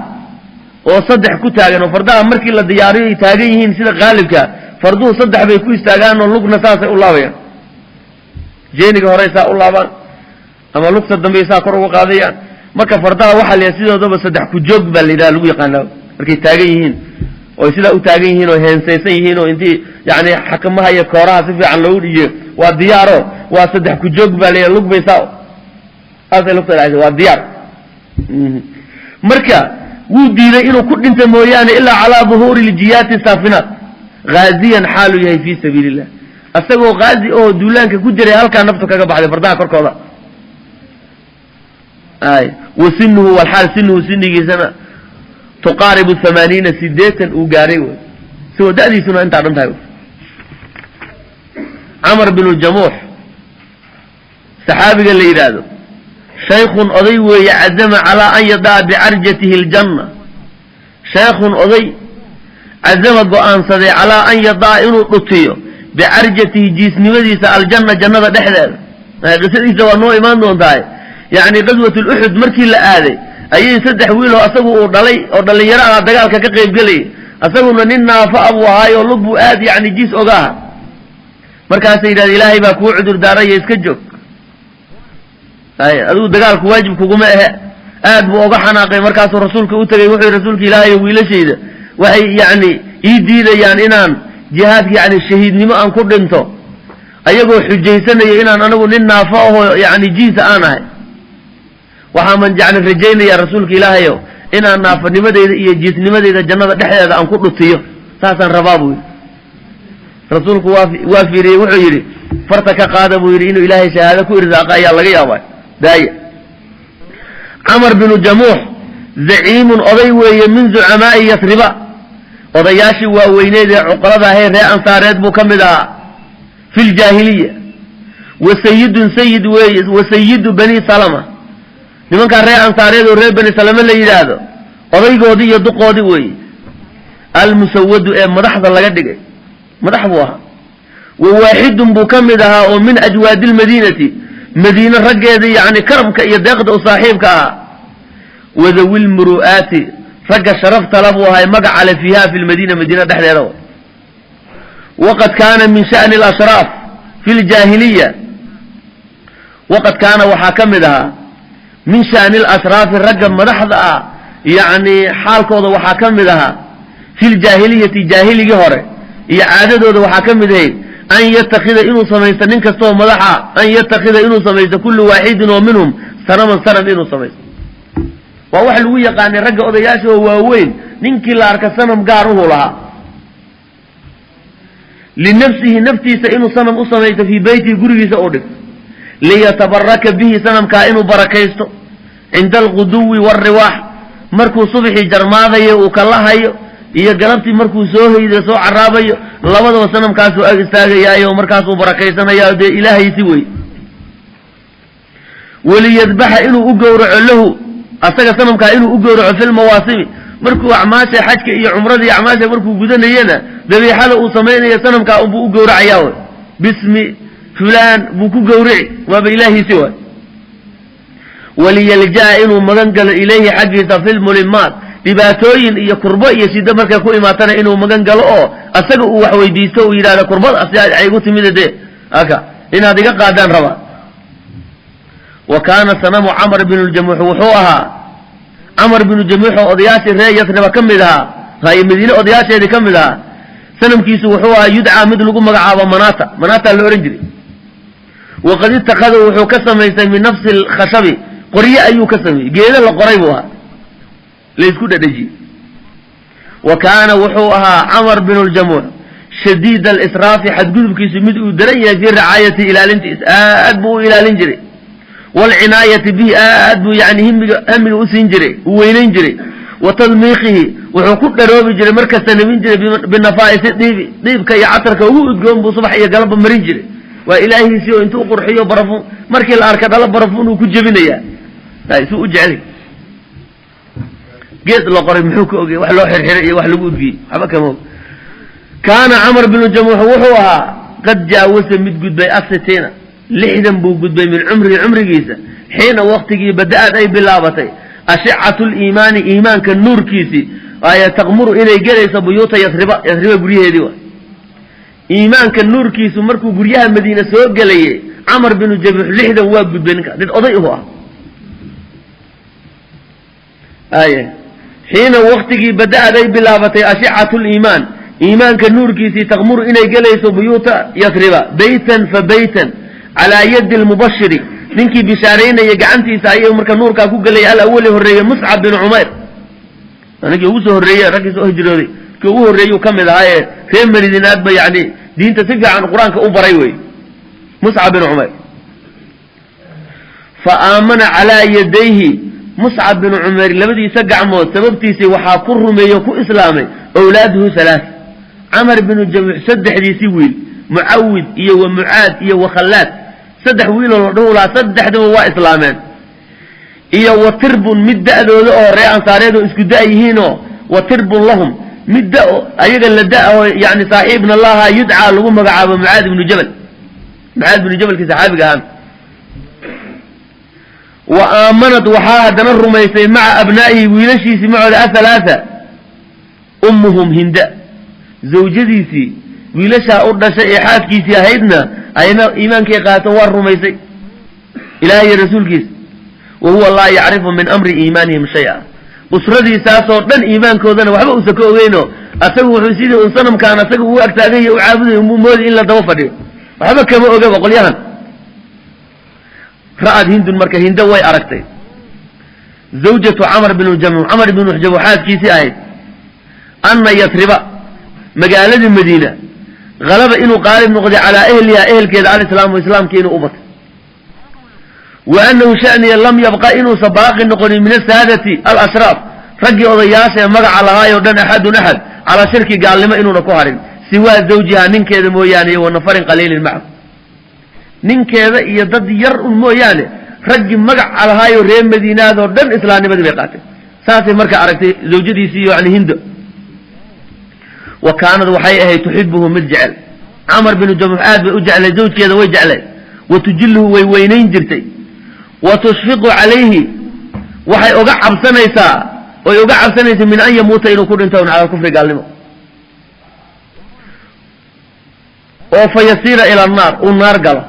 oo saddex ku taagan, oo fardaha markii la diyaariyo ay taagan yihiin. Sida qaalibka farduhu saddex bay ku istaagaan oo lugna saasay u laabayaan. Jeeniga horey saa u laabaan ama lugta dambe saa kor uga qaadayaan. Marka fardaha waxaa la yidhaha sidoodaba saddex ku joog baa la yidhaha, lagu yaqaanaa markay taagan yihiin oy sidaa u taagan yihiin oo heensaysan yihiin oo intii yani xakamaha iyo kooraha si fiican loogu dhijiyo, waa diyaaro, waa saddex ku joog baa la yidhaha. Lug bay saa saasay lugta dhacaysa, waa diyaar. Marka wuu diiday inuu ku dhinta mooyaane ilaa calaa duhuuri ljiyaati saafinaat, haaziyan xaaluu yahay fii sabiili illah, isagoo haazi oo duulaanka ku jiray halkaa naftu kaga baxday fardaha korkooda. Ay wa sinuhu walxaal sinuhu sinigiisana tuqaaribu 80, 80 uu gaaray wey, isagoo da'diisuna intaa dhan tahay. Camar binu Jamuux saxaabiga la yidhaahdo, shaykhun oday weeye, cazama calaa an yada'a bicarjatihi aljanna. Shaykhun oday, cazama go'aansaday, calaa an yada'a inuu dhutiyo, bicarjatihi jiisnimadiisa, aljanna jannada dhexdeeda. Qisadiisa waa noo imaan doontahay. Yacni qaswat luxud markii la aaday ayay saddex wiiloo asagu uu dhalay oo dhallinyaro ah dagaalka ka qayb gelayay. Asaguna nin naafo a buu ahaay oo lug buu aad yacni jiis oga aha. Markaasay yidhahde, "Ilaahay baa kuu cudur daaraya, iska joog, ay adigu dagaalku waajib kuguma ahe." Aad buu oga xanaaqay. Markaasuu rasuulka u tegey. Wuxuu yidhi, "Rasuulka Ilaahay, wiilashayda waxay yacni ii diidayaan inaan jihaadka yacni shahiidnimo aan ku dhinto, ayagoo xujaysanaya inaan anigu nin naafo ahoo yacni jiisa aan ahay. Waxaaman yacni rajaynayaa, rasuulka Ilaahayow, inaan naafanimadeyda iyo jiisnimadeyda jannada dhexdeeda aan ku dhutiyo, saasaan rabaa," buu yidhi. Rasuulku waa fiiriyey. Wuxuu yidhi, "Farta ka qaada," buu yidhi, "inuu Ilaahay shahaado ku irsaaqa ayaa laga yaabaa, daaya." Camar binu Jamuux zaciimun oday weeye, min zucamaa'i Yasriba, odayaashii waaweyneed ee cuqalada ahee ree Ansaareed buu ka mid ahaa fi ljaahiliya. Wa sayidun sayid weeye, wa sayidu Bani Salama, nimankaa reer Ansaareed oo reer Bani Salama la yidhaahdo odaygoodii iyo duqoodii weeye, almusawadu ee madaxda laga dhigay, madax buu ahaa. Wa waaxidun buu ka mid ahaa oo min ajwaadi lmadiinati, madiine raggeedii yacni karamka iyo deeqda u saaxiibka ahaa. Wadawi lmuru'aati, ragga sharaftala buu ahay, magaca le, fiiha fi lmadiina, madiina dhexdeeda. Waqad kaana min sha'ni alashraaf fi ljaahiliya, waqad kaana waxaa ka mid ahaa, min sha'ni alashraafi, ragga madaxda ah yacni xaalkooda waxaa ka mid ahaa, fi ljaahiliyati, jaahiligii hore iyo caadadooda waxaa ka mid ahayd, an yatakida inuu samaysto nin kastoo madaxa, an yatakida inuu samaysto, kullu waaxidin oo minhum sanaman, sanam inuu samaysto. Waa wax lagu yaqaanay ragga odayaasha oo waaweyn, ninkii la arka sanam gaar uhu lahaa, linafsihi, naftiisa inuu sanam u samaysto, fii beytihi, gurigiisa uu dhigto, liyatabaraka bihi, sanamkaa inuu barakaysto, cinda alquduwi waalriwaax, markuu subaxii jarmaadayo uu kala hayo iyo galabtii markuu soo hoyda soo caraabayo, labadaba sanamkaasuu ag istaagayaayo, markaasuu barakaysanaya, dee ilaahaysi wey. Waliyadbaxa, inuu u gowraco, lahu, asaga sanamkaa inuu u gowraco, fi lmawaasimi, markuu acmaasha xajka iyo cumrada iyo acmaasha markuu gudanayena dabiixada uu samaynayo sanamkaa unbuu u gowracayaa wey, bismi fulaan buu ku gowrici, waaba ilaahiisi waay. Waliyalja'a, inuu magan galo, ilayhi, xaggiisa, fi lmulimaat, dhibaatooyin iyo kurbo iyo shiddo markay ku imaatana inuu magan galo oo asaga uu wax weydiisto, uu yidhahdo, "Kurbada si igu timida dee aka inaad iga qaadaan rabaa." Wa kaana sanamu Camar binu Ljamuux, wuxuu ahaa Camar binu Jamuux oo odayaashii reer Yasriba ka mid ahaa, haye Madiine odayaasheedii ka mid ahaa, sanamkiisu wuxuu ahaa yudcaa, mid lagu magacaabo Manaata, Manaata la odhan jiray. Waqad ittakhada, wuxuu ka samaystay, min nafsi alkhashabi, qorye ayuu ka sameeyey, geedo la qoray buu ahaa laysku dhadhejiyey. Wa kaana, wuxuu ahaa Camar binu ljamuux shadiid alisraafi, xadgudubkiisu mid uu daran yahay, fii ricaayati, ilaalintiisa aad buu u ilaalin jiray, waalcinaayati bihi, aad buu yani himiga hamiga u siin jiray, uu weynayn jiray, wa tadmiiqihi, wuxuu ku dharoobi jiray, markasta nabin jiray, binafaa'isi diibi, diibka iyo catarka ugu udgoon buu subax iyo galabba marin jiray. Waa ilaahiisii oo intuu qurxiyo barafuun, markii la arka dhalo barafuun uu ku jebinayaa, suu u jecelay. Geed la qoray muxuu ka ogey wax loo xirxiray iyo wax lagu udgiyey? Waxba kama og. Kaana Camar binu Jamuux, wuxuu ahaa, qad jaawasa, mid gudbay, asitiina, 60 buu gudbay, min cumrihi, cumrigiisa, xiina waktigii bada-ad, ay bilaabatay, ashicatu liimaani, iimaanka nuurkiisii ay taqmuru, inay gelayso, buyuuta Yasriba, Yasriba guryaheedii wa. Iimaanka nuurkiisu markuu guryaha Madiine soo gelayay. Camar binu Jamuux 60 waa gudbay ninka, nin oday uhu ah. Ay xiina waktigii bada'ad ay bilaabatay ashicatu liimaan, iimaanka nuurkiisii, taqmuru inay gelayso buyuuta Yasriba beytan fa beytan calaa yadi lmubashiri, ninkii bishaaraynaya gacantiisa ayay marka nuurkaa ku gelaya. Alawali horreeye, Muscab bin Cumayr, ninkii ugu soo horreeye raggii soo hijrooday, kii ugu horreeyuu ka mid ahaa ee reer Madiinaadba yani diinta si fiican Qur-aanka u baray wey Muscab bin Cumayr. Fa aamana calaa yadayhi, Muscab bin Cumayr labadiisa gacmood sababtiisii waxaa ku rumeeye o ku islaamay awlaaduhu halaas, Camar binu Jamuux saddexdiisii wiil, Mucawid iyo wa Mucaad iyo wa Khallaad, saddex wiiloo la dhuhu lahaa, saddexduba waa islaameen. Iyo wa tirbun, mid da'dooda oo ree Ansaareed oo isku da' yihiinoo, wa tirbun lahum, mid da ayaga la da' oo yani saaxiibna lahaa, yudcaa lagu magacaabo Mucaad ibnu Jabal, Mucaad ibnu Jabalkii saxaabiga ahaan. Wa aamanad, waxaa haddana rumaysay maca abnaa'ihi, wiilashiisii macooda athalaatha, ummuhum Hinda, zawjadiisii wiilashaa u dhashay ee xaaskiisii ahaydna, ayna iimaankay qaato, waa rumaysay Ilaahay iyo rasuulkiisa. Wa huwa laa yacrifu min amri iimaanihim shay-a, usradiisaasoo dhan iimaankoodana waxba uusan ka ogeyno. Asagu wuxuu sidii un sanamkaan asaga uu agtaaganya u caabuday unbuu moodi in la daba fadhiyo, waxba kama ogaba qolyahan. Ra'ad Hindun, marka Hinda way aragtay, zawjatu Camar binu Jamuux, Camar binu Jamuux xaaskiisii ahayd, anna Yasriba, magaaladii Madiina, halaba inuu qaalib noqday calaa ehliha, ehelkeeda, alislaamu, islaamkii inuu u batay, wa annahu sha'niya lam yabqa inuusan baaqi noqonin min asaadati alashraaf, raggii odayaasha ee magaca lahaayoo dhan, axadun axad calaa shirki, gaalnimo inuuna ku harin, siwaa zawjiha, ninkeeda mooyaane, iyo wa nafarin qaliilin macahu, ninkeeda iyo dad yar un mooyaane, raggii magaca lahaayoo reer Madiinaadoo dhan islaamnimadii bay qaateen. Saasay marka aragtay zawjadiisii, yani Hindo. Wa kaanad waxay ahayd tuxibuhu mid jecel Camar binu Jamuux, aad bay u jeclay zawjkeeda, way jeclay. Wa tujiluhu, way weynayn jirtay. Wa tushfiqu calayhi, waxay uga cabsanaysaa, oy uga cabsanaysay, min an yamuuta, inuu ku dhinto cala kufri, gaalnimo, oo fa yasiira ila annaar, uu naar galo.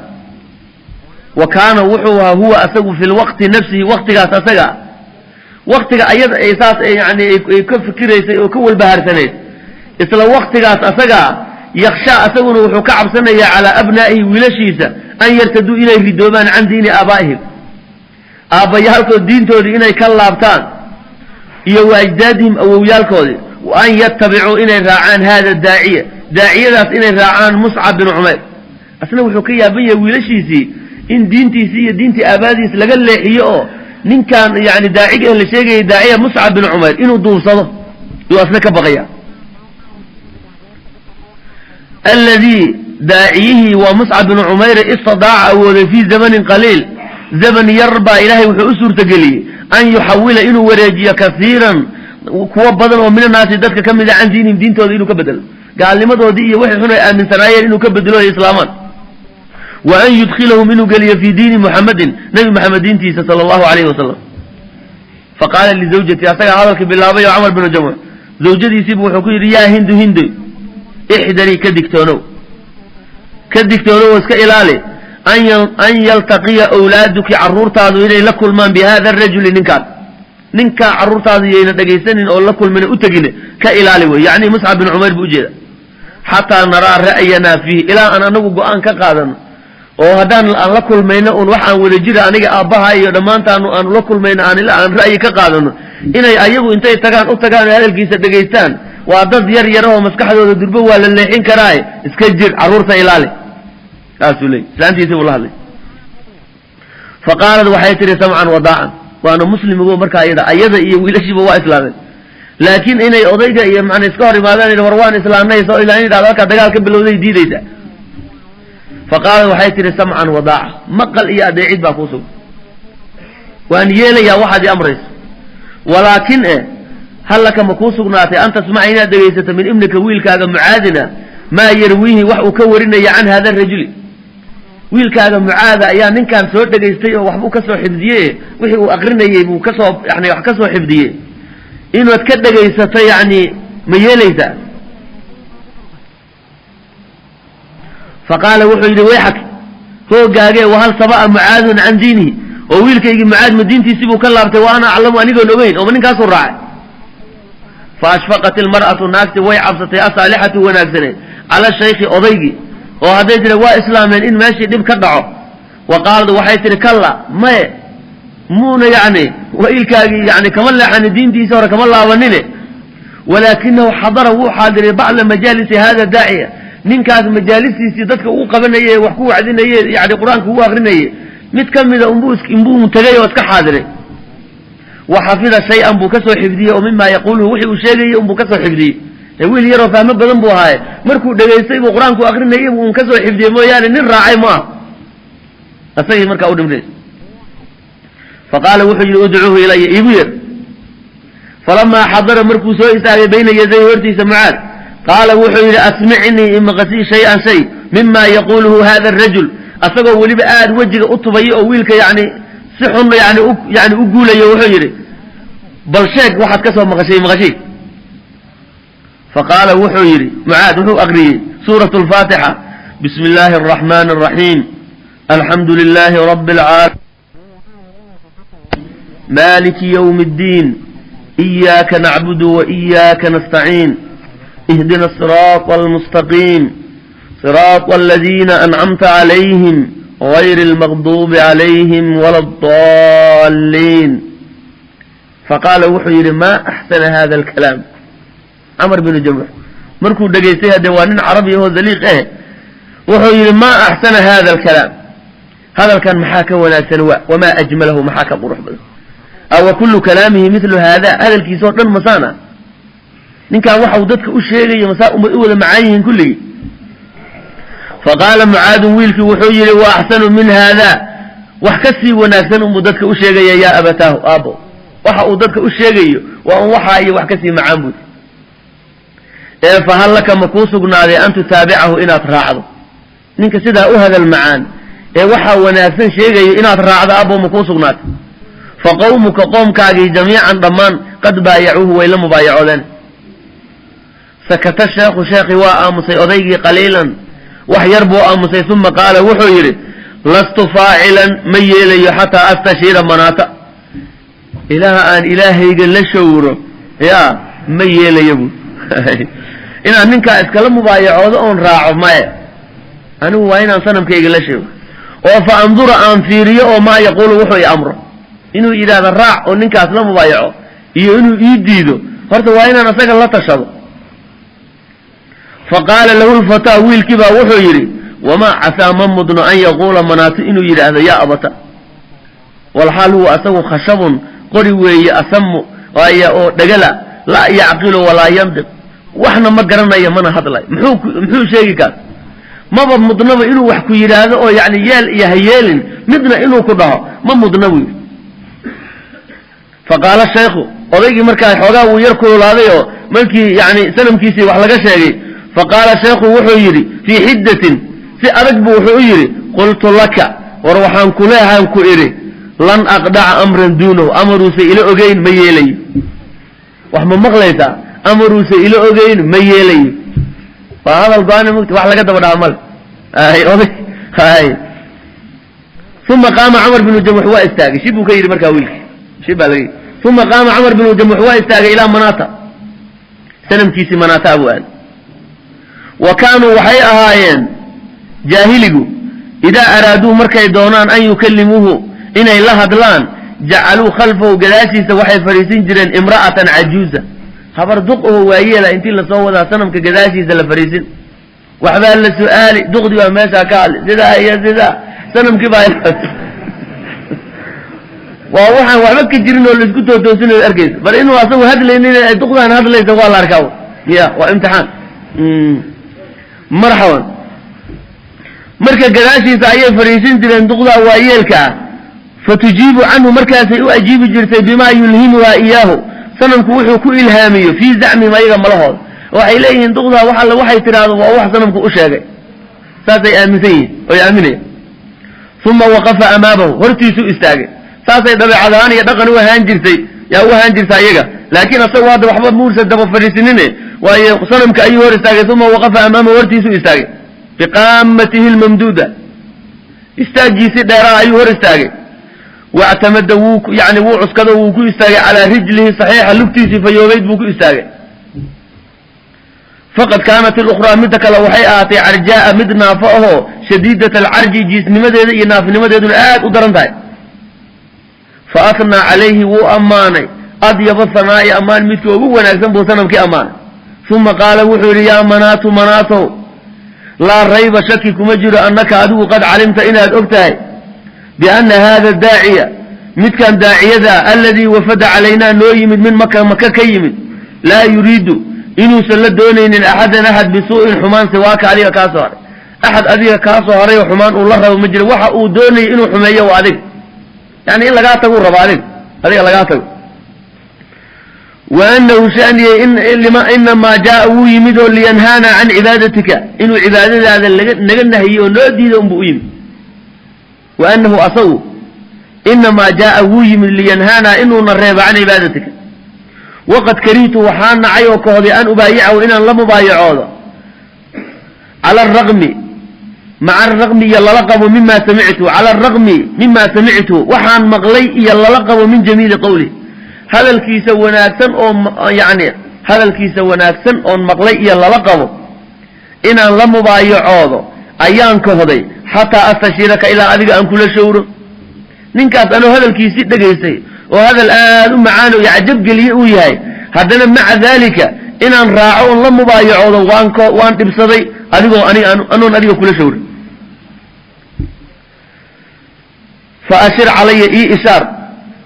Wa kaana wuxuu ahaa huwa asagu fi lwaqti nafsihi, waqtigaas asaga, waqtiga ayada ay saas yani ay ka fikiraysay oo ka walbahaarsanayd, isla waqtigaas asagaa, yakshaa, asaguna wuxuu ka cabsanayaa calaa abnaa'ihi, wiilashiisa, an yartaduu, inay ridoobaan, can diini aabaa'ihim, aabbayaalkood diintoodii inay ka laabtaan, iyo wa ajdaadihim, awowyaalkoodii, wa an yatabicuu, inay raacaan, haada daaciya, daaciyadaas inay raacaan, Muscab bin Cumayr. Asna wuxuu ka yaaban yahay wiilashiisii in diintiisii iyo diintii aabaadiis laga leexiyo oo ninkan yani daaciga la sheegayay, daaciya Muscab bin Cumayr, inuu duufsado yuu asna ka baqaya. Alladii daaciyihii waa Muscab bin Cumayr istidaaca, awooday, fii zamanin qaliil, zaman yar baa Ilaahay wuxuu u suurtageliyey, an yuxawila, inuu wareejiyo, kasiiran, kuwo badan oo minanaasi, dadka ka mida, can diinihim, diintooda inuu ka bedelo, gaalnimadoodii iyo wixii xun ay aaminsanaayeen inuu ka bedelo ay islaamaan, wa an yudkhilahum, inuu geliyo, fii diini Muxamedin, Nebi Maxamed diintiisa, sala allahu alayhi wasalam. Fa qaala lizawjati, asagaa hadalka bilaabay oo Camar binu Jamuux zawjadiisiibu wuxuu ku yidhi: "Yaa Hindu, Hindoy, ixdarii, ka digtoonow, ka digtoonow oo iska ilaali, an yaltaqiya awlaaduki, carruurtaadu inay la kulmaan, bi hada arajuli, ninkaan, ninkaa carruurtaadu yayna dhegaysanin oo la kulmin, u tegine, ka ilaali wey." Yacni Muscab bin Cumayr buu ujeeda. "Xataa naraa ra'yanaa fiihi, ilaa aan anagu go-aan ka qaadano, oo haddaan aan la kulmayno un wax aan wada jira, aniga aabbaha iyo dhammaantaanu aanu la kulmayno, aan aan ra'yi ka qaadano, inay ayagu intay tagaan u tagaan oo hadalkiisa dhegaystaan, waa dad yar yarahoo maskaxdooda durbo waa la leexin karaaye, iska jir, carruurta ilaali," saasuu leey. Islaantiisii buu la hadlay. Fa qaalad, waxay tihi: "Samcan wadaacan." Waana muslimigo markaa ayada iyo wiilashiiba waa islaameen, laakiin inay odayga iyo mana iska hor imaadaan, "War waan islaamnay," soo ilaa in dhahdo halkaa dagaal ka bilowday diidaysa. Fa qaalad, waxay tihi: "Samcan wadaaca, maqal iyo adeecid baa kuu sugan, waan yeelayaa waxaad i amrayso. Walaakin hal laka, ma kuu sugnaatay, an tasmaca, inaad dhegaysato, min ibnika, wiilkaaga Mucaadina, maa yarwiihi, wax uu ka warinaya, can hada rajuli? Wiilkaaga Mucaada ayaa ninkan soo dhegaystay oo waxbuu kasoo xifdiyey, wixii uu aqrinayey buu kasoo yani wax kasoo xifdiyey, inaad ka dhegaysato yani ma yeelaysaa?" Fa qaala, wuxuu yidhi: "Wayxak, Hoogaagee, wahal saba'a Mucaadun can diinihi? Oo wiilkaygii Mucaad ma diintiisii buu ka laabtay? Wa ana aclamu, anigoon ogeyn, ooma ninkaasuu raacay? Fa ashfaqat ilmar'atu, naagti way cabsatay, asaalixatu wanaagsaneed, cala shaykhi, odaygii, oo hadday tiri waa islaameen in meeshii dhib ka dhaco. Wa qaalad, waxay tihi: kalla, maye, muuna yacni wiilkaagii yani kama leexanin diintiisii hore, kama laabanine, walaakinahu xadara, wuu xaadiray, bacda majaalisi hada daaciya, ninkaas majaalistiisii dadka uu qabanaye, wax ku wacdinaye, yani Qur-aanka ugu akrinayey, mid ka mida unbuu tegay oo iska xaadiray. Wa xafida shay-an buu kasoo xifdiyey, oo mima yaquuluhu, wixii uu sheegayey unbuu kasoo xifdiyey. Wiil yaroo fahmo badan buu ahaaye, markuu dhegaystay buu Qur-aanku akrinayey buu un kasoo xifdiyey mooyaane, nin raacay ma ah. Asagii markaa u dhimraysa. Fa qaala, wuxuu yidhi: udcuuhu ilaya, iigu yeer. Falamaa xadara, markuu soo istaagay, bayna yaday, hortiisa Mucaad, qaala, wuxuu yidhi: asmicnii, imaqasii, shay-an shay, mima yaquuluhu hada arajul, asagoo weliba aad wejiga u tubaya oo wiilka yani si xun yani u guulayo. Wuxuu yidhi: bal sheeg waxaad ka soo maqashay, maqashay. Faqaala, wuxuu yidhi Mucaad, wuxuu aqriyey suurat alfaatixa: bismi illaahi araxmaani araxiim, alxamdu lilaahi rabbi alcaalamiin, maliki ywmi اddiin, iyaaka nacbudu wa iyaaka nastaciin, ihdina asiraata almustaqiim, siraata aladiina ancamta calayhim, gayri almaqduubi calayhim wala addaaliin. Faqaala, wuxuu yidhi: maa axsana hada alkalaam? Camar binu Jamuux markuu dhegaystay, haddee waa nin carabi ahoo daliiq eh, wuxuu yidhi: maa axsana hada alkalaam? Hadalkan maxaa ka wanaagsan? Wa wamaa ajmalahu? Maxaa ka qurux badan? Awa kullu kalaamihi mithlu haada? Hadalkiisa oo dhan masaan ah? Ninkan waxa uu dadka u sheegayo masaa umay u wada macaan yihiin kulligii? Faqaala Mucaadun, wiilkii wuxuu yidhi: wa axsanu min haada, wax ka sii wanaagsan unbuu dadka u sheegaya, yaa abataahu, aabo. Waxa uu dadka u sheegayo waa un waxaa iyo wax kasii macaan buud. Ee fahal laka, ma kuu sugnaaday, an tutaabicahu, inaad raacdo ninka sidaa u hadal macaan ee waxaa wanaagsan sheegayo? Inaad raacdo, aabo, ma kuu sugnaatay? Fa qawmuka, qoomkaagii, jamiican, dhammaan, qad baayacuuhu, way la mubaayacoodeen. Sakata sheekhu, sheekhi waa aamusay, odaygii, qaliilan, wax yar buu aamusay. Uma qaala, wuxuu yidhi: lastu faacilan, ma yeelayo, xataa astashiira Manaata, ilaaha aan ilaahayga la shawro. Ya, ma yeelayo bu inaan ninkaa iskala mubaayacoodo oon raaco. Maya, anigu waa inaan sanamkayga la sheego oo fa andura, aan fiiriyo, oo maa yaquulu, wuxuu i amro, inuu yidhaahdo raac oo ninkaas la mubaayaco iyo inuu ii diido. Horta waa inaan asaga la tashado. Fa qaala lahu lfataa, wiilkii baa wuxuu yidhi: wamaa casaa, ma mudno, an yaquula Manaatu, inuu yidhaahdo: yaa abata, walxaal huwa asagu khashabun, qori weeye, asamu waaya oo dhegala, laa yacqilu walaa yandiq, waxna ma garanayo mana hadlayo. Muxuu sheegi kaas? Maba mudnaba inuu wax ku yidhaahdo oo yani yeel iyo ha yeelin midna inuu ku dhaho ma mudna buu yidhi. Faqaala shaykhu, odaygii markaa xoogaa wuu yar kululaaday oo markii yani sanamkiisii wax laga sheegay. Faqaala shaykhu, wuxuu yidhi fii xiddatin, si adag buu wuxuu u yidhi: qultu laka, war waxaan kuleehaan ku idhi: lan aqdaca amran duunahu, amaruusa ila ogeyn ma yeelayo. Wax ma maqlaysaa? Amaruusa ila ogeyn ma yeelayo. Waa hadal go-aan mugti, wax laga daba dhaha male. Ay oday ay. Uma qaama Camar binu Jamux, waa istaagay. Shib buu ka yidhi markaa wiilkii, shib baa laga yidhi. Uma qaama Camar binu Jamux, waa istaagay, ilaa Manaata, sanamkiisii Manaata buu aaday. Wa kaanuu, waxay ahaayeen jaahiligu, idaa araaduu, markay doonaan, an yukallimuuhu, inay la hadlaan, jacaluu khalfahu, gadaashiisa waxay fadhiisin jireen, imra'atan cajuuza, habar duq oo waayeela. Intii lasoo wadaa sanamka gadaashiisa la fadhiisin, waxbaa la su'aali, duqdii baa meeshaa ka hadli, sidaa iyo sidaa, sanamkii baa waa waxaan waxba ka jirin oo laisku tootoosinayo arkaysa. Bal inuu asagu hadlaynin ay duqdaan hadlaysa waa la arkaa. Ya, waa imtixaan. Marxaban. Marka gadaashiisa ayay fadhiisin jireen duqdaa waayeelka ah. Fatujiibu canhu, markaasay u ajiibi jirtay, bimaa yulhimuhaa iyaahu, sanamku wuxuu ku ilhaamiyo, fii zacmihim, ayaga malahooda. Waxay leeyihiin duqdaa wax alle waxay tidhaahdo waa wax sanamku u sheegay, saasay aaminsan yihiin oy aaminaya. Uma waqafa amaamahu, hortiisuu istaagay. Saasay dabeecad ahaan iyo dhaqan u ahaan jirtay, yaa u ahaan jirta iyaga, laakiin asagu hadda waxba muusa daba fadhiisinine, waayo sanamka ayuu hor istaagay. Uma waqafa amaamahu, hortiisuu istaagay, biqaamatihi lmamduuda. Istaaggiisii dheeraa ayuu hor istaagay. Wactamada, wuu yani wuu cuskado, wuu ku istaagay calaa rijlihi saxiixa, lugtiisii fayoobayd buu ku istaagay. Faqad kaanat ilukhraa, midda kale waxay ahaatay, carjaa'a, mid naafo ahoo, shadiidat alcarji, jiisnimadeeda iyo naafnimadeeduna aad u daran tahay. Fa athnaa calayhi, wuu ammaanay, adyaba hanaa'i, ammaan midkii ugu wanaagsan buu sanamkii ammaanay. Uma qaala, wuxuu yidhi: "Yaa Manaatu, Manaatow, laa rayba, shaki kuma jiro, annaka adigu qad calimta, inaad og tahay, bianna haada daaciya, midkan daaciyada, alladii wafada calaynaa, noo yimid, min Maka, Maka ka yimid, laa yuriidu, inuusan la doonaynin, axadan, axad, bisuu'in, xumaan, siwaaka, adiga kaa soo haray. Axad adiga kaa soo haray oo xumaan uu la rabo ma jiro. Waxa uu doonayay inuu xumeeyo waa adiga, yani in lagaa taguu raba, adiga lagaa tago. Wa anahu shaniyey inamaa jaaa, wuu yimid oo, liyanhaana can cibaadatika, inuu cibaadadaada laga naga nahiyo oo noo diido unbuu u yimid. Wa anahu asagu inamaa jaaa, wuu yimid, liyanhaana, inuuna reebo, can cibaadatika. Waqad karihtu, waxaa nacay oo kahday, an ubaayicahu, inaan la mubaayacoodo, cala araqmi, maca araqmi, iyo lala qabo, mima samictu, cala araqmi mima samictu, waxaan maqlay iyo lala qabo, min jamiili qowli, hadalkiisa wanaagsan oo yani hadalkiisa wanaagsan oon maqlay iyo lala qabo, inaan la mubaayacoodo ayaan kahday, xataa astashiiraka, ilaa adiga aan kula shawro. Ninkaas anoo hadalkiisii dhegaystay oo hadal aad u macaan oo cajab geliye uu yahay, haddana maca daalika inaan raaco oon la mubaayacoodo waan dhibsaday, adigoo anig anoon adiga kula shawrin. Fa ashir calaya, ii ishaar,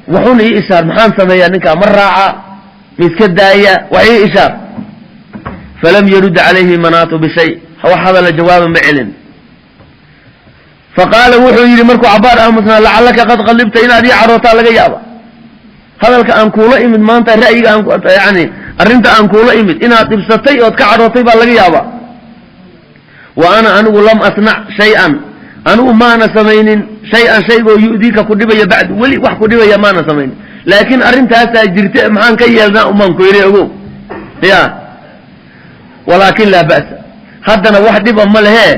waxun ii ishaar. Maxaan sameeyaa ninkaa? Ma raaca? Ma iska daaya? Wax ii ishaar." Falam yarud calayhi Manaatu bishay, wax hadala jawaaba ma celin. Faqaala, wuxuu yidhi markuu cabaar aamusnaa: "Lacallaka qad qadibta, inaad ii carootaa laga yaaba. Hadalka aan kuula imid maanta, ra'yiga aan, yani arrinta aan kuula imid, inaad dhibsatay ood ka carootay baa laga yaabaa. Wa ana, anigu, lam asnac shay-an, anigu maana samaynin, shay-an, shaygoo, yu'diika, ku dhibaya, bacd, weli wax ku dhibaya maana samaynin, laakiin arrintaasaa jirta, maxaan ka yeelnaa umaan ku yidhi, ogow ya. Walaakin laa ba'sa, haddana wax dhiba ma lehee,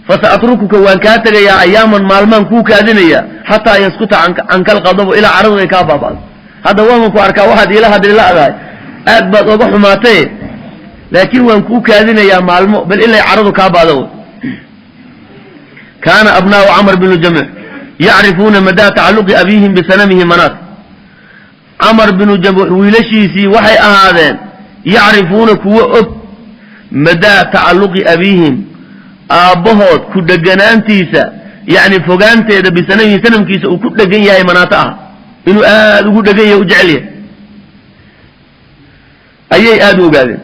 fasaatrukuka, waan kaa tegayaa, ayaaman, maalmaan kuu kaadinaya, xataa yaskuta canka alqadabu, ilaa caradu ay kaa baaba'do. Hadda waaman ku arkaa waxaad iila hadli la'dahay, aad baad oga xumaatay, laakiin waan kuu kaadinayaa maalmo, bal ilay caradu kaa baado." Kaana abnaa'u Camr bnu Jamuux yacrifuuna madaa tacalluqi abiihim bisanamihi Manaat. Camar binu Jamuux wiilashiisii waxay ahaadeen, yacrifuuna, kuwo og, madaa tacalluqi abiihim, aabbahood ku dheganaantiisa, yacni fogaanteeda, bisanamihi, sanamkiisa uu ku dhegan yahay, Manaato ah, inuu aada ugu dhegan yahay, u jecel yahay ayay aada u ogaadeen,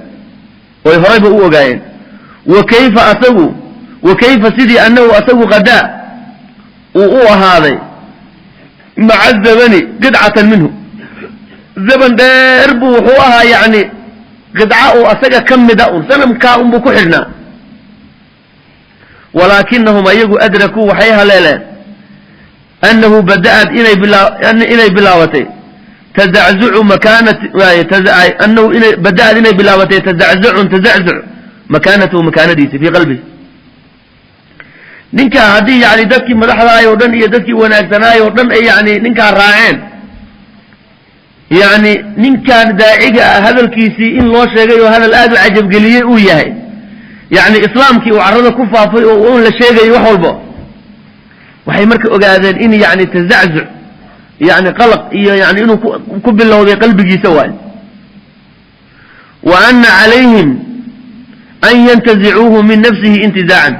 oy horayba u ogaayeen. Wa kayfa asagu, wa kayfa, sidii, annahu asagu qadaa, uu u ahaaday, maca zamani qidcatan minhu, zaman dheer buu wuxuu ahaa, yacni qidca uu asaga ka mida un, sanamkaa unbuu ku xidhnaa. Walaakinahum, ayagu, adrakuu, waxay haleeleen, annahu bada'at, inay bilaabatay, tazaczucu makaanat, annahu inay bada'at, inay bilaabatay, tazaczucun, tazaczuc, makaanatahu, makaanadiisa, fii qalbihi. Ninkaa haddii yani dadkii madaxdaay oo dhan iyo dadkii wanaagsanaay oo dhan ay yani ninkaa raaceen, yacni ninkan daaciga ah hadalkiisii in loo sheegay oo hadal aada u cajabgeliyey uu yahay, yacni islaamkii uu carrada ku faafay oo un la sheegayay wax walba, waxay marka ogaadeen in yani tazaczuc, yani qalaq iyo yani inuu ku bilowday qalbigiisa waayo. Wa ana calayhim an yantazicuuhu min nafsihi intizaacan,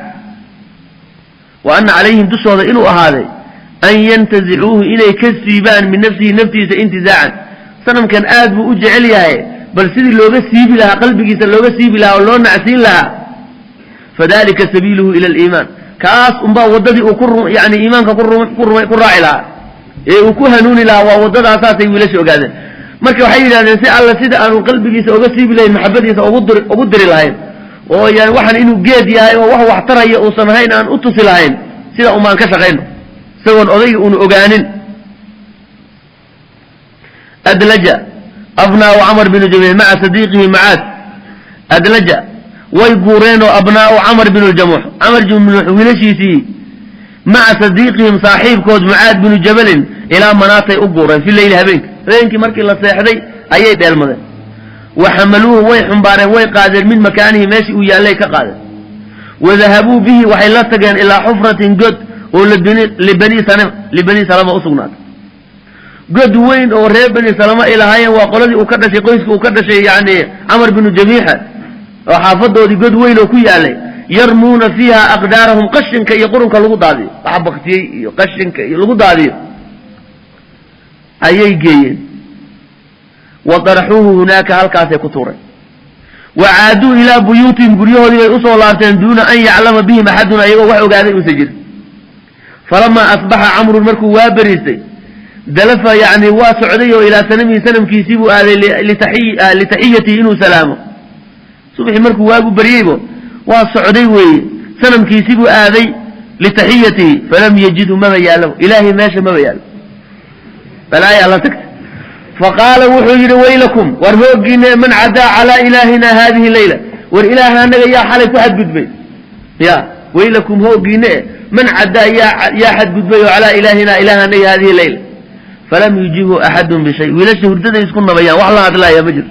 wa ana calayhim, dushooda inuu ahaaday, an yantazicuuhu, inay ka siibaan, min nafsihi, naftiisa, intizaacan. Sanamkan aad buu u jecel yahay, bal sidii looga siibi lahaa qalbigiisa, looga siibi lahaa oo loo nacsiin lahaa. Fadalika sabiiluhu ila aliimaan, kaas unbaa waddadii uu ku yani iimaanka ku raaci lahaa ee uu ku hanuuni lahaa, waa waddadaasaasay wiilasha ogaadeen. Marka waxay yidhahdeen, si alla sida aanu qalbigiisa oga siibi lahayn, maxabadiisa ugu diri lahayn, oo yani waxaan inuu geed yahay oo wax waxtaraya uusan ahayn aan u tusi lahayn, sida umaan ka shaqayno, isagoon odayga uunu ogaanin. Adlaja abnaau Camr binu Jamuux maca sadiiqihi Macaad. Adlaja, way guureenoo, abnaau Camr binu Jamuux, Camar binu wiilashiisii. Maca sadiiqihim, saaxiibkood Mucaad binu Jabalin, ilaa Manaatay u guureen fi leyli, habeenka. Habeenkii markii la seexday ayay dheelmadeen. Wa xamaluuhu, way xumbaareen, way qaadeen, min makaanihi, meeshii uu yaallay ka qaadeen. Wadahabuu bihi, waxay la tageen, ilaa xufratin, god oo libani Salama usugnaatay, god weyn oo reer Bani Salama ay lahaayeen. Waa qoladii uu ka dhashay, qoyska uu ka dhashay, yani Camar binu Jamiixa, oo xaafadoodii god weyn oo ku yaalay. Yarmuuna fiiha aqdaarahum, qashinka iyo qurunka lagu daadiyo, waxa baktiyey iyo qashinka iyo lagu daadiyo ayay geeyeen. Wa daraxuuhu hunaaka, halkaasay ku tuureen. Wa caaduu ilaa buyuutihim, guryahoodii bay usoo laabteen, duuna an yaclama bihim axadun, ayagoo wax ogaaday uusa jirin. Falamaa asbaxa Camrun, markuu waa beriistay, dalafa, yani waa socday oo ilaa sanamihi, sanamkiisii buu aaday, litaxiyatihi, inuu salaamo. Subaxii markuu waagu beryeybo waa socday weeye, sanamkiisii buu aaday, litaxiyatihi, falam yajidhu, maba yaallo. Ilaahay meesha maba yaallo, balaayaa la tagtay. Faqaala, wuxuu yidhi: "Waylakum, war hooggiine, man cadaa calaa ilaahina haadihi leyla? War ilaaha anaga yaa xalay ku xadgudbay? Ya waylakum, hooggiine, man cadaa, yaa xadgudbay oo calaa ilaahina, ilaah anaga, haadihi leyla?" Falam yujibhu axadun bishay. Wiilasha hurdaday isku nabayaan, wax la hadlaaya ma jirto.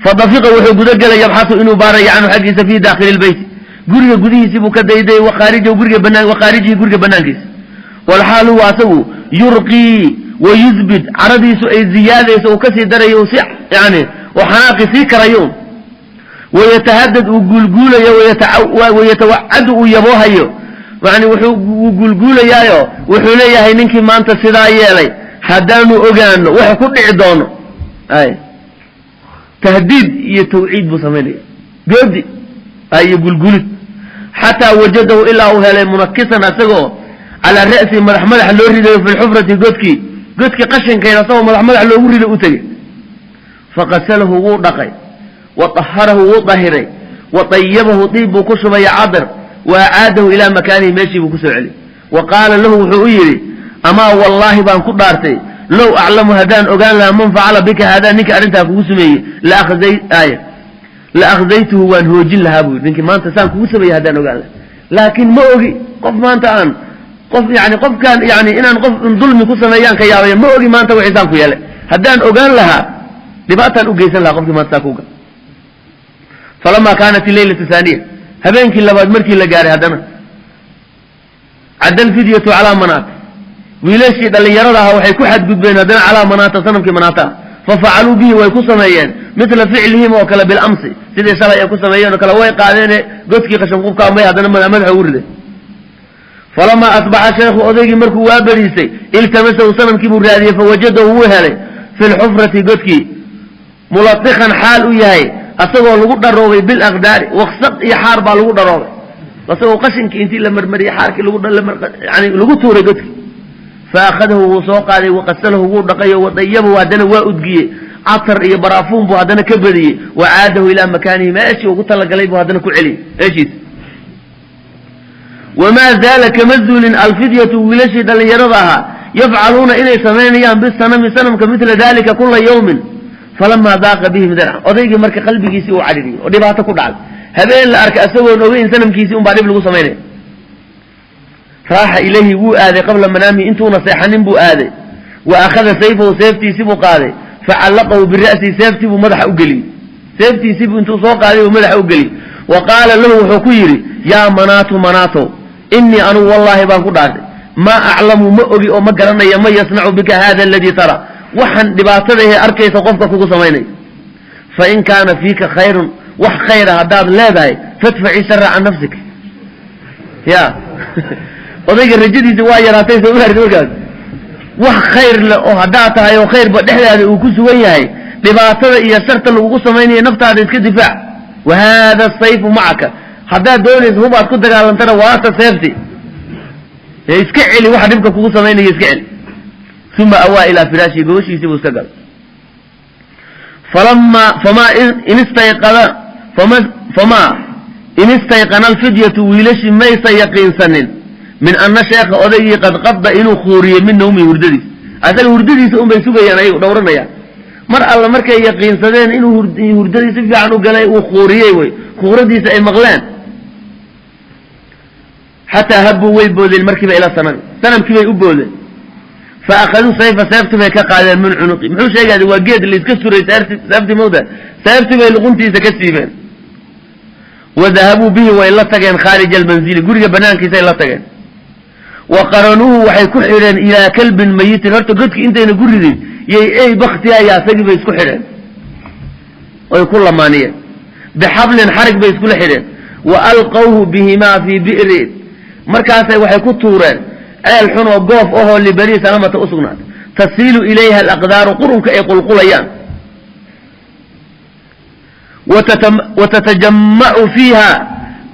Fadafiqa, wuxuu gudagelay, yabxasu, inuu baarayo, canhu, xaggiisa, fii daakhili lbeyti, guriga gudihiisii buu ka dayday, wakhaarijahu, guriga banaan, wakhaarijihi, guriga banaankiisa. Walxaal huwa asagu yurqii wayusbid, caradiisu ay ziyaadayso, uu kasii darayo, si yani oo xanaaqi sii karayo, wayatahadad, uu guulguulayo, wayatawacadu, uu yaboohayo. Yani wuxuu uu guulguulayaayo, wuxuu leeyahay: "Ninkii maanta sidaa yeelay, haddaanu ogaano waxa ku dhici doono." Ay tahdiid iyo tawciid buu samaynaya, goodi iyo gulgulid. Xataa wajadahu, ilaa uu helay, munakisan, asagoo calaa ra'si, madax madax loo ridayo, fi lxufrati, godkii qashinkeeda asagoo madax madax loogu riday u tegey. Faqasalahu, wuu dhaqay, wa taharahu, wuu dahiray, wa tayabahu, diib buu ku shubay, cadr, wa acaadahu ilaa makaanihi, meeshii buu kusoo celiyey. Wa qaala lahu, wuxuu u yidhi: "Amaa wallaahi baan ku dhaartay, low aclamu, haddaan ogaan lahaa, man facala bika haadaa, ninka arrintaa kugu sameeyey, la akhzaytuhu, waan hoojin lahaa," buu yidhi. "Ninkii maanta saan kugu sameeyey haddaan ogaan lahaa, laakiin ma ogi qof maanta aan qof, yani qofkaan, yani inaan qof dulmi ku sameeyaan ka yaabaya. Ma ogi maanta wixii saan ku yeelay. Haddaan ogaan lahaa, dhibaataan u geysan lahaa qofkii maanta saa kuga." Falamaa kaanat ileylatu haaniya, habeenkii labaad markii la gaaray, haddana cadda alfidyatu calaa Manaata, wiilashii dhallinyarada ahaa waxay ku xadgudbeen haddana calaa Manaata, sanamkii Manaata ah. Fafacaluu bihi, way ku sameeyeen, mila ficlihim, oo kale, bilamsi, sidii shalay ay ku sameeyeen oo kale. Way qaadeene godkii qashinqubkaa may haddana madaxa ugu riday. Falamaa asbaxa sheekhu, odaygii markuu waa beriisay, iltamasahu, sanamkii buu raadiyey. Fawajadahu, wuu helay, fi lxufrati, godkii, mulatikan, xaal u yahay asagoo lagu dharoobay, bilaqdaari, waqsaq iyo xaar baa lagu dharoobay, asagoo qashinkii intii la marmariyey xaarkii yani lagu tuuray godkii. Fa akhadahu, wuu soo qaaday, waqasalahu, wuu dhaqayo, wadayabahu, haddana waa udgiyey, catar iyo baraafuun buu haddana ka badiyey. Wacaadahu ilaa makaanihi, meeshii ugu talagalay buu haddana ku celiyey, meeshiisa. Wamaa zaala, kama zuulin, alfidyatu, wiilashii dhallinyarada ahaa, yafcaluuna, inay samaynayaan, bisanami, sanamka, mila dalika kula yawmin. Falamaa daaqa bihim darcan, odaygii marka qalbigiisii uu cadhiriyey oo dhibaato ku dhacday, habeen la arkay asagoon ogeyn sanamkiisii unbaa dhib lagu samaynaya. Raaxa ilayhi, wuu aaday, qabla manaamihi, intuuna seexanin buu aaday. Wa akhada sayfahu, seeftiisii buu qaaday. Facallaqahu bira'sihi, seeftii buu madaxa u geliyey. Seeftiisii buu intuu soo qaaday buu madaxa u geliyey. Wa qaala lahu, wuxuu ku yidhi: "Yaa Manaatu, Manaato, innii anugu wallaahi baan ku dhaartay, maa aclamu, ma ogi oo ma garanaya, man yasnacu bika hada aladii tara, waxaan dhibaatada ehe arkaysa qofka kugu samaynaya. Fain kaana fiika khayrun, wax khayra haddaad leedahay, fadfaci shara can nafsik." Ya odayga rajadiisa waa yaraatay, soo maarti? Markaas wax khayr le oo haddaad tahay oo khayrba dhexdaada uu ku sugan yahay, dhibaatada iyo sharta lagugu samaynayo naftaada iska difaac. Wa haada sayfu macaka, haddaad doonaysa hubaad ku dagaalantana, waata seefti ee iska celi waxa dhibka kugu samaynaya, iska celi. Uma awaa ilaa firaashihi, gogoshiisii buu iska galay. Falamaa famaa in istayqada fama famaa in istayqana alfidyatu, wiilashii maysa yaqiinsanin, min anna sheekha, odaygii, qad qadda, inuu khuuriyey, min nawmihi, hurdadiisa. Asaga hurdadiisa unbay sugayaan, ayagu dhowranayaan. Mar alla markay yaqiinsadeen inuu hurdadii si fiican u galay, uu khuuriyey, wey khuuradiisa ay maqleen. Xataa habbuu, way boodeen markiiba ila sanami, sanamkii bay u boodeen. Fa akhaduu sayfa, seefti bay ka qaadeen, min cunuqi. Muxuu sheegaya? Waa geed layska suray seefti mawda, seefti bay luquntiisa ka siibeen. Wa dahabuu bihi, way la tageen, khaarija almanzili, guriga banaankiisay la tageen. Wa qaranuuhu, waxay ku xidheen, ilaa kalbin mayitin. Horta godki intayna ku ridin yay ey baktiaya asagii bay isku xidheen oy ku lamaaniyeen, bixablin, xarig bay iskula xidheen. Wa alqawhu bihimaa fii bi'ri, markaasay waxay ku tuureen ceel xun oo goof ahoo libani Salamata u sugnaatay, tasiilu ilayha alaqdaaru, qurunka ay qulqulayaan, wa tatajammacu fiiha,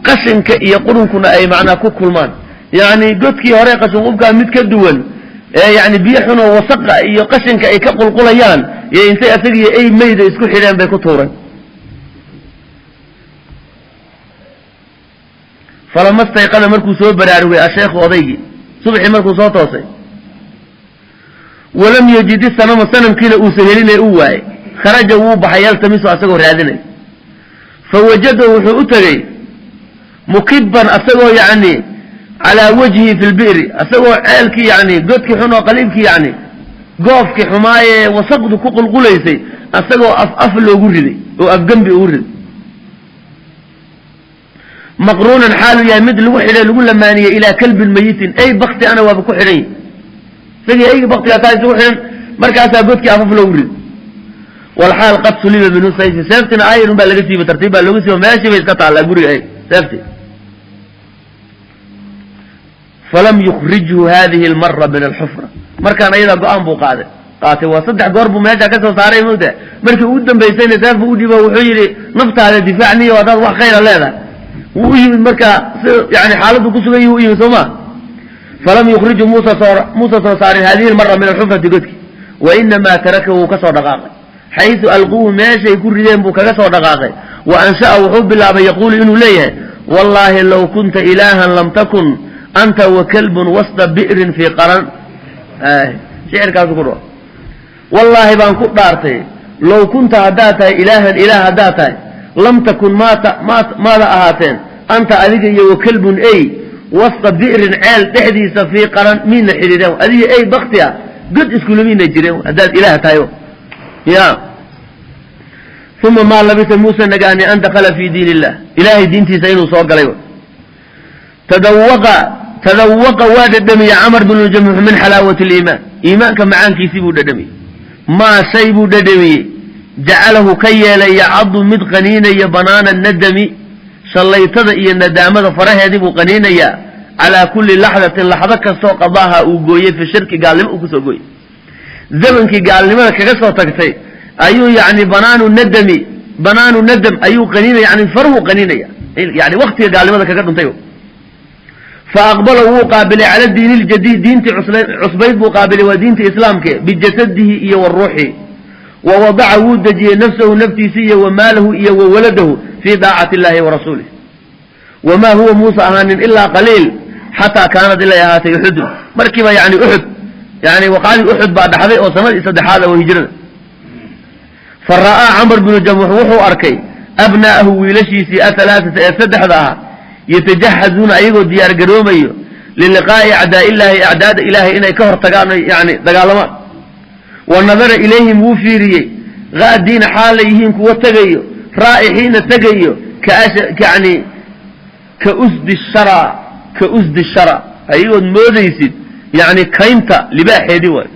qashinka iyo qurunkuna ay macnaa ku kulmaan. Yacni godkii hore qashinqubkaa mid ka duwan ee yani biyo xun oo wasaqa iyo qashinka ay ka qulqulayaan iyo intay asagiyo ey meyda isku xidheen bay ku tuureen. Falama stayqada, markuu soo baraarugay, asheekhu, odaygii, subxii markuu soo toosay, walam yajid isanama, sanamkiina uusan helinee uu waayey, kharaja, wuu baxay, yaltamisu, asagoo raadinay. Fawajadahu, wuxuu u tegey, mukiban, asagoo yacni calaa wajhi fi lbi'ri, asagoo ceelkii yani godkii xun oo qaliibkii yani goofkii xumaayee wasaqdu ku qulqulaysay asagoo af af loogu riday oo afgembi ugu riday, maqruunan xaaluu yahay mid lagu xidhay, lagu lamaaniyey, ilaa kalbin mayitin, ey bakti ana waaba ku xidhan yahy isagii eygii baktigaa taa isugu xidhan. Markaasaa godkii afaf loogu riday, walxaal qad suliba minhu sayfi, seeftina ayarun baa laga siiba, tartiib baa looga siiba, meeshii bay iska taallaa guriga ey seefti. Falam yukrijhu hadihi almara min alxufra, markaan ayadaa go-aan buu qaaday qaatay. Waa saddex goor buu meesha ka soo saaray mawta. Markii ugu dambaysayna seef buu u dhiibo, wuxuu yidhi: "Naftaada difaac niyo haddaad wax khayra leedahay." Wuu u yimid markaa si yani xaaladdu ku sugan yihi u yimid, soo ma? Falam yukrijhu, muusa soo saarin, hadihi lmara min alxufrati, godki. Wa inamaa tarakahu, wuu ka soo dhaqaaqay, xaysu alquuhu, meeshay ku rideen buu kaga soo dhaqaaqay. Wa ansha'a, wuxuu bilaabay, yaquulu, inuu leeyahay: "Wallaahi low kunta ilaahan lam takun anta wa kalbun wasda bi'rin fii qaran." Shicirkaasu ku dhaw: "Wallaahi baan ku dhaartay, low kunta, haddaad tahay, ilaahan, ilaah haddaad tahay, lam takun, maata ma maada ahaateen, anta, adiga iyo wa kalbun, ey, wasda bi'rin, ceel dhexdiisa, fii qaran, miidna xidhiideen. Adiga ey bakti ah god iskulamiina jireen haddaad ilaah tahay." Ya uma maa labisa, muusa nagaani, an dakhala fii diin illah, ilaahay diintiisa inuu soo galay. Tadawaqa, tadawaqa, waa dhadhamiyey, Camar binu Jamuux, min xalaawati liimaan, iimaanka macaankiisii buu dhadhamiyey. Maa shay buu dhadhamiyey jacalahu, ka yeelay, yacadu, mid qaniinaya, banaana nadami, shallaytada iyo nadaamada faraheedii buu qaniinayaa, calaa kulli laxdatin, laxdo kastoo, qadaaha, uu gooyey, fi shirki, gaalnimo uu kusoo gooyey. Zamankii gaalnimada kaga soo tagtay ayuu yani banaanu nadami, banaanu nadam ayuu qaniinaya, yani faruhu qaniinaya, yani waktiga gaalnimada kaga dhuntay. Fa aqbala, wuu qaabilay, cala diini ljadiid, diintii cusbayd buu qaabilay, waa diinta islaamke, bijasadihi iyo wa ruuxi. Wa wadaca, wuu dejiyey, nafsahu, naftiisi iyo wa maalahu iyo wa waladahu, fii daacati illahi wa rasuulih. Wamaa huwa, muusa ahaanin, ilaa qaliil xataa kaanad, ilay ahaatay, uxudun. Markiiba yani Uxud, yani waqacdii Uxud baa dhaxday oo sanadii saddexaad oo hijrada. Fa ra'aa Camr binu Jamuux, wuxuu arkay, abnaa'ahu, wiilashiisii, ahalaaata, ee saddexda ahaa, yatajahazuuna, ayagoo diyaar garoomayo, liliqaa'i acdaa'illaahi, acdaada ilaahay inay ka hor tagaan oy yani dagaalamaan. Wa nadara ilayhim, wuu fiiriyey, haadiina, xaalay yihiin kuwa tegayo, raa'ixiina, tegayo, yani ka usdi shara, ka usdi shara, ayagood moodaysid yani kaynta libaaxeedii. Waayo,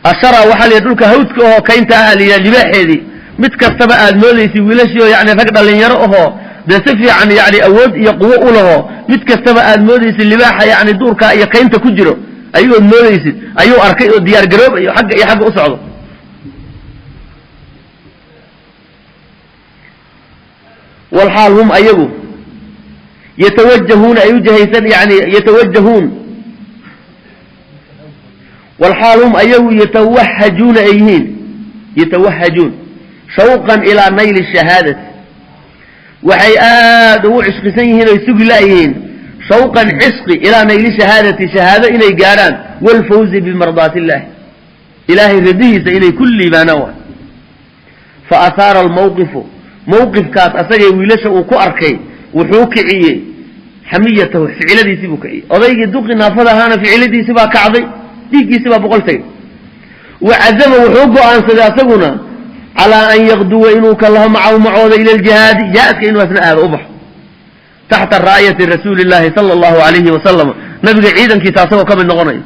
ashara waxaa la yidhi dhulka hawdka ahoo kaynta ah la yidhaha, libaaxeedii. Mid kastaba aad moodaysid wiilashii oo yani rag dhalinyaro ahoo dee si fiican yani awood iyo quwo u laho, mid kastaba aad moodaysid libaaxa yani duurkaa iyo kaynta ku jiro ayagood moodaysid ayuu arkay oo diyaar garoobayo, xagga iyo xagga u socdo. Walxaal hum, ayagu, yatawajahuuna, ay u jahaysan, yani yatawajahuun, walxaal hum, ayagu, yatawahajuuna, ay yihiin, yatawahajuun shawqan ilaa nayli shahaadati, waxay aada ugu cishqisan yihiin oy sugi laayihiin, shawqan, cishqi, ilaa nayli shahaadati, shahaado inay gaadhaan, waalfawzi bimardaati illahi, ilaahay radihiisa inay ku liibaanaan. Waay fa ahaara almawqifu, mawqifkaas asagay wiilasha uu ku arkay. Wuxuu kiciyey xamiyatahu, ficiladiisii buu kiciyey. Odaygii duqi naafada ahaana ficiladiisii baa kacday, dhiiggiisii baa boqol tegay. Wa cazama, wuxuu go'aansaday asaguna calaa an yaqduwa, inuu kalaho macahu macooda ila ljihaadi, jihaadka inuu asna aado, u baxo taxta raayati rasuuli llaahi sala allahu alayhi wasalam, nabiga ciidankiisa asagoo ka mid noqonayo.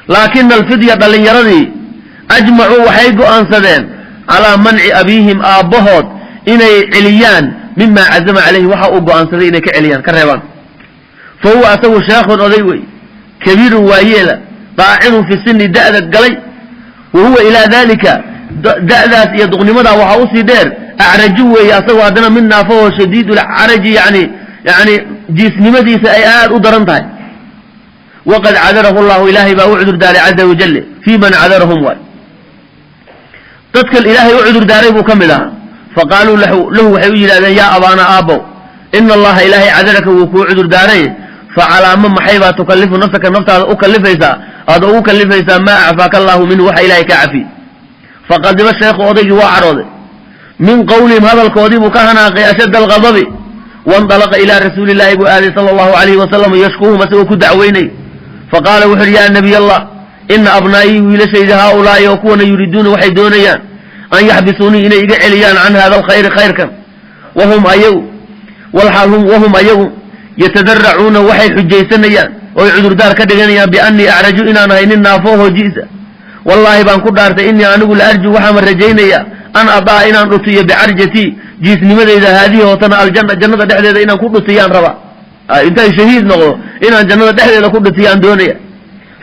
Laakina alfidya, dhallinyaradii, ajmacuu, waxay go'aansadeen calaa manci abiihim, aabbahood inay celiyaan, mima cazama caleyhi, waxa uu go'aansaday inay ka celiyaan, ka reebaan. Fa huwa asagu sheekhun, oday wey, kabiirun, waayeela, daacinun fi sini, da'da galay. Wa huwa ilaa dalika, da'daas iyo duqnimadaa waxaa usii dheer, acraju weeye asagoo haddana mid naafahoo shadiidulcaraji, yani jiisnimadiisa ay aad u daran tahay. Waqad cadarahu llahu, ilaahay baa u cudur daaray, caza wajal, fii man cadarahum, waay dadkan ilaahay u cudur daaray buu ka mid ahaa. Faqaaluu lahu, waxay u yidhahdeen: "Yaa abaana, aabbow, ina allaha, ilaahay, cadaraka, wuu kuu cudur daaray. Facalaama, maxay baa tukallifu nafsaka, naftaada u kalifaysaa, aada ugu kalifaysaa, maa acfaaka allahu minhu, waxa ilahay kaa cafiyey?" Faqadiba sheekhu, odaygii waa cadhooday, min qowlihim, hadalkoodii buu ka hanaaqay, ashadda alghadabi. Wandalaqa ilaa rasuuli llahi buu aaday sala allahu alayhi wasalam, yashkuuhum, asagoo ku dacweynay. Faqaala, wuxu uhi: "Yaa nabiy Allah, ina abnaa'ii, wiilashayda, haaulaa'i, oo kuwana, yuriiduuna, waxay doonayaan, an yaxbisuunii, inay iga celiyaan, can hada alkhayri, khayrkan, wahum ayagu walxaal hum wahum ayagu yatadaracuuna, waxay xujaysanayaan oy cudurdaar ka dhiganayaan, biannii acraju, inaan ahay nin naafoohoo ji'sa. Wallaahi baan ku dhaartay, innii anigu la arju, waxaama rajaynayaa, an adaa, inaan dhutiyo, bicarjatii, jiisnimadayda, haadihi hootana, aljanna, jannada dhexdeeda inaan ku dhutiyaan rabaa. Intaan shahiid noqdo inaan jannada dhexdeeda ku dhutiyaan doonaya."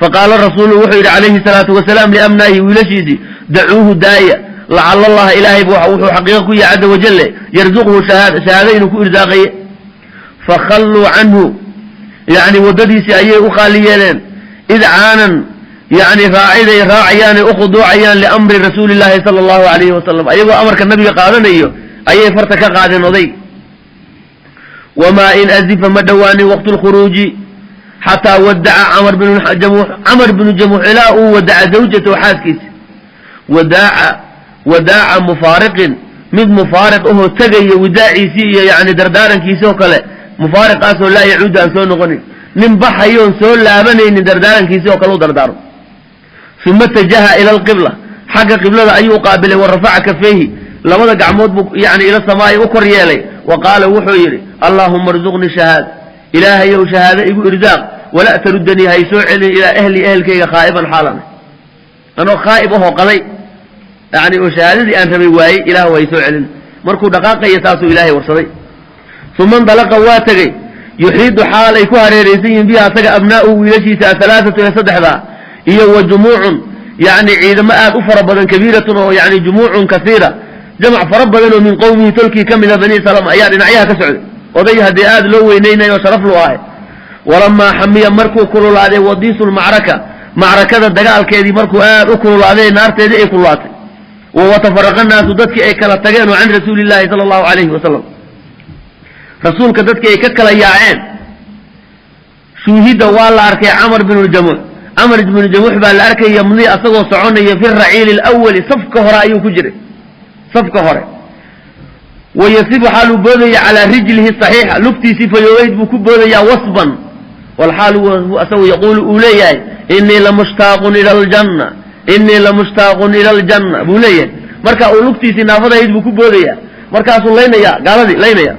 Faqaala rasuulu, wuxuu yidhi calayhi salaatu wasalaam liamnaa'ihi, wiilashiisii: "Dacuuhu, daaya, lacala allaha, ilaahay wuxuu xaqiiqo ku yahay, caza wajale, yarzuqhu shahaada, shahaada inuu ku irsaaqaye." Fakhalluu canhu, yani waddadiisii ayay u qaali yeeleen, idcaanan, yani raaciday raacayaanay u khuduucayaan liamri rasuuli llaahi sala allahu alayhi wasalam. Ayagoo amarka nabiga qaadanayo ayay farta ka qaadeen oday. Wamaa in azifa, ma dhowaanin, waqtu lkhuruuji, xataa wadaca camar bnu jamuux, camar bnu jamuux ilaa uu wadaca zawjatahu, xaaskiisa, wadaaca wadaaca mufaariqin, mid mufaariq ahoo tegaya widaaciisii iyo yani dardaarankiisi oo kale, mufaariqaasoo laa yacuudu, aan soo noqonin, nin baxayoon soo laabanaynin dardaarankiisii oo kale u dardaarmo. Uma itajaha ila alqibla, xagga qiblada ayuu qaabilay, wa rafaca kafeyhi, labada gacmood buu yani ila samaa'i u kor yeelay, wa qaala, wuxuu yidhi: "Allaahuma arzuqnii shahaada, ilaahayow shahaado igu irsaaq, walaa taruddanii, hay soo celin, ilaa ahli, ehelkayga, khaa'iban, xaalan anoo khaa'ib ahoo qaday, yani oo shahaadadii aan rabay waayey, ilaah hay soo celin." Markuu dhaqaaqaya saasuu ilaahay warsaday. Uma indalaqa, waa tegey, yuxiidu, xaal ay ku hareeraysan yihiin, bihi, asaga, abnaa'uhu, wiilashiisa, ahalaathatu, ee saddexdaa, iyo wa jumuucun, yani ciidamo aad u fara badan, kabiiratun, oo yani jumuucun kasiira, jamac fara badan oo min qowmihi, tolkii ka mida, bani salama, ayaa dhinacyaha ka socday. Oday haddii aad loo weynaynayo oo sharaf lu ahay. Walamaa xamiya, markuu kululaaday, wadiisu lmacraka, macrakada dagaalkeedii markuu aad u kululaaday, naarteedii ay kululaatay, watafaraqa naasu, dadkii ay kala tageen, oo can rasuuli llahi sala allahu alayhi wasalam, rasuulka dadkii ay ka kala yaaceen, shuuhida, waa la arkay, camar binu jamuux, camar binu jamuux baa la arkay, yamdi, asagoo soconaya, fi raciili alawali, safka hore ayuu ku jiray, safka hore. Wayasibu, xaaluu boodaya, calaa rijlihi saxiixa, lugtiisii fayoobeyd buu ku boodayaa, wasban, walxaal asagu yaquulu, uu leeyahay: "Inii lamushtaaqun ila aljanna, inii lamushtaaqun ila aljanna," buu leeyahay. Marka uu lugtiisii naafadahayd buu ku boodayaa, markaasuu laynaya gaaladii laynaya.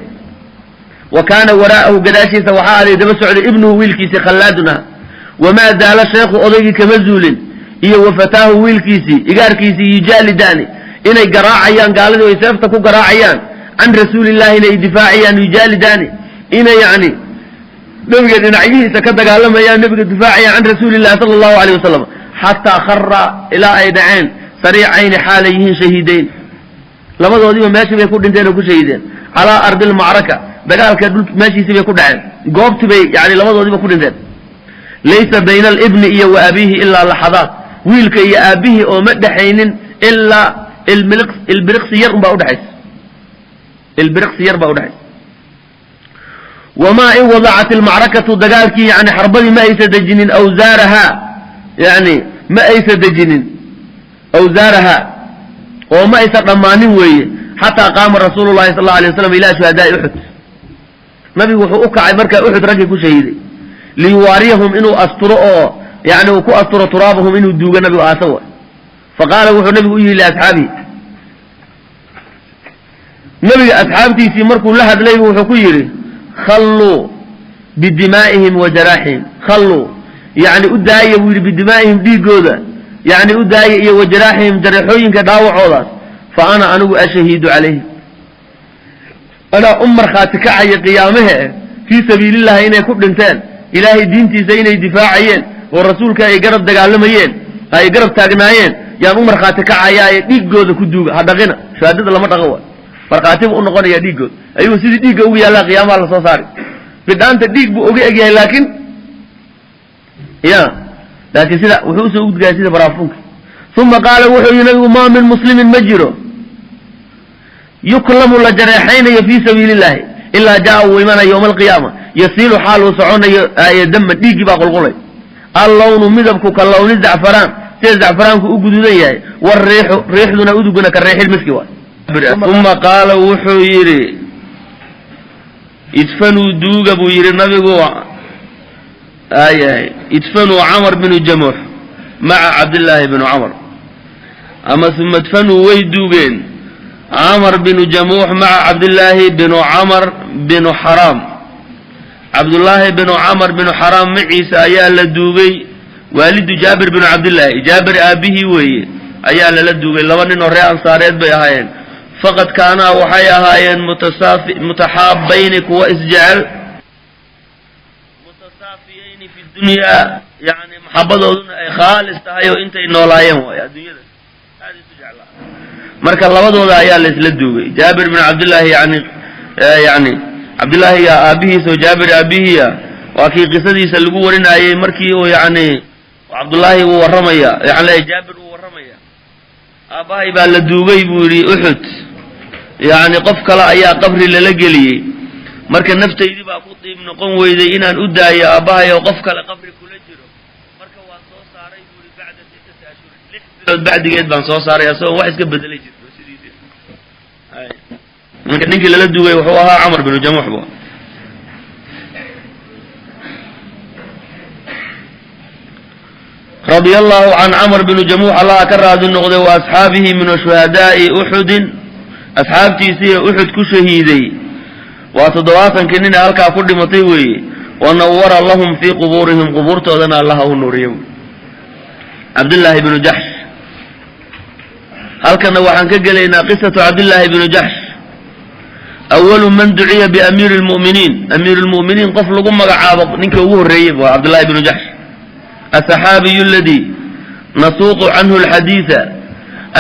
Wa kaana waraa'ahu, gadaashiisa waxaa aday, daba socday, ibnuhu, wiilkiisii, khallaadun ah. Wamaa zaala sheekhu, odaygii kama zuulin, iyo wa fataahu, wiilkiisii, igaarkiisii, yujaalidaani, inay garaacayaan gaaladii, ay seefta ku garaacayaan, can rasuulillaahi, inay difaacayaan, yujaalidaani, inay yani nebiga dhinacyihiisa ka dagaalamayaan, nebiga difaacayaan, can rasuulillahi sala allahu alayh wasalam, xataa khara, ilaa ay dhaceen, sariicayni, xaalay yihiin shahiideyn. Labadoodiiba meeshii bay ku dhinteen oo ku shahiideen, calaa ardi lmacraka, dagaalka dhul meeshiisii bay ku dhaceen, goobtii bay yani labadoodiiba ku dhinteen. Laysa bayna alibni iyo wa abiihi ilaa laxadaat, wiilka iyo aabbihii oo ma dhexaynin ilaa ilbiriqsi yar unbaa udhexaysa, ilbiriqsi yar baa udhexaysa. Wamaa in wadacat ilmacrakatu, dagaalkii yani xarbadii ma aysa dejinin, awsaarahaa, yani ma aysa dejinin awsaarahaa, oo ma aysa dhammaanin weeye, xataa qaama rasuulu llahi sal alla alay waslam ilaa shuhadaai uxud. Nabigu wuxuu u kacay markaa Uxud raggii ku shahiiday, liyuwaariyahum, inuu asturo oo yani uu ku asturo, turaabahum, inuu duugo nabigu aasa wa. Faqaala, wuxuu nabigu u yihi liasxaabihi, nabiga asxaabtiisii markuu la hadlay wuxuu ku yidhi: "Khalluu bidimaa'ihim wa jaraaxihim." Khalluu, yani u daaya buu yidhi, bidimaa'ihim, dhiigooda yani u daaya, iyo wa jaraaxihim, jareexooyinka dhaawacoodaas. Fa ana, anigu, ashahiidu calayhim, anaa u markhaati kacaya qiyaamahe, fii sabiilillahi inay ku dhinteen, Ilaahay diintiisa inay difaacayeen oo rasuulka ay garab dagaalamayeen, ay garab taagnaayeen yaan u markhaati kacayaaye dhiiggooda ku duuga, ha dhaqina. Shuhaadada lama dhaqo wa. Markhaati buu u noqonaya dhiiggooda, ayuu sidii dhiigga ugu yaallaa qiyaamaha lasoo saari. Bidhaanta dhiig buu uga egyahay, laakiin ya laakiin sida wuxuu usoo udgaya sida baraafuunka. Uma qaala, wuxuu yihi nabigu: "Maa min muslimin, ma jiro, yuklamu, la jareexaynayo, fii sabiili illahi, ilaa jaa, uu imanaya, yowma alqiyaama yasiilu, xaal uu soconayo dama, dhiiggii baa qulqulay, allawnu, midabku, ka lawni zacfaraan, sida zacfaraanku u guduudan yahay, wariixu, riixduna, uduguna, ka riixil miski waay." Uma qaala, wuxuu yidhi: "Idfanuu, duuga," buu yidhi nabigu ayahay, "idfanuu Camar binu Jamuux maca Cabdillaahi binu Camar." Ama uma idfanuu, way duugeen, Camar binu Jamuux maca Cabdillaahi binu Camar binu Xaraam. Cabdullaahi binu Camar binu Xaraam maciisa ayaa la duugay. Waalidu Jaabir binu Cabdillaahi, Jaabir aabbihii weeye, ayaa lala duugay. Laba nin oo reer Ansaareed bay ahaayeen. Faqad kaanaa, waxay ahaayeen, mutasaafi mutaxaabayni, kuwa isjecel, mutasaafiyayni fi dunyaa, yani maxabadooduna ay khaalis tahay oo intay noolaayeen waay adduunyada aad isu jeclaa. Marka labadooda ayaa la isla duugay. Jaabir bin Cabdillaahi, yani Cabdillaahiga aabihiis oo Jaabir aabihiia, waa kii qisadiisa lagu warinayey markii uu yani Cabdullaahi uu warramaya, yani Jaabir uu warramaya: "Aabbahay baa la duugay," buu yidhi, "Uxud, yacni qof kale ayaa qabri lala geliyey. Marka naftaydii baa ku diib noqon weyday inaan u daayo aabbahay oo qof kale qabri kula jiro. Marka waan soo saaray," buu yidhi, "bacda 6 ashhurin, 6 bilood bacdigeed baan soo saaray, asagoo wax iska bedelay jirto sidiisii." Marka ninkii lala duugay wuxuu ahaa Camar binu Jamuux bu. Radia allahu can Camr binu Jamuux, Allaha ka raadi noqday, wa asxaabihi min shuhadaa'i Uxudin, asxaabtiisii ee Uxud ku shahiiday, waa 70kii nin ee halkaa ku dhimatay weeye. Wanawara lahum fii qubuurihim, qubuurtoodana Allaha u nuuriyo. Cabdillaahi bnu Jaxsh, halkana waxaan ka gelaynaa qisatu Cabdillaahi bnu Jaxsh, awalu man duciya biamiiri lmu'miniin, amiir lmu'miniin qof lagu magacaabo ninkii ugu horreeyey waa Cabdullahi bnu Jaxsh. Asaxaabiyu aladii nasuuqu canhu alxadiida,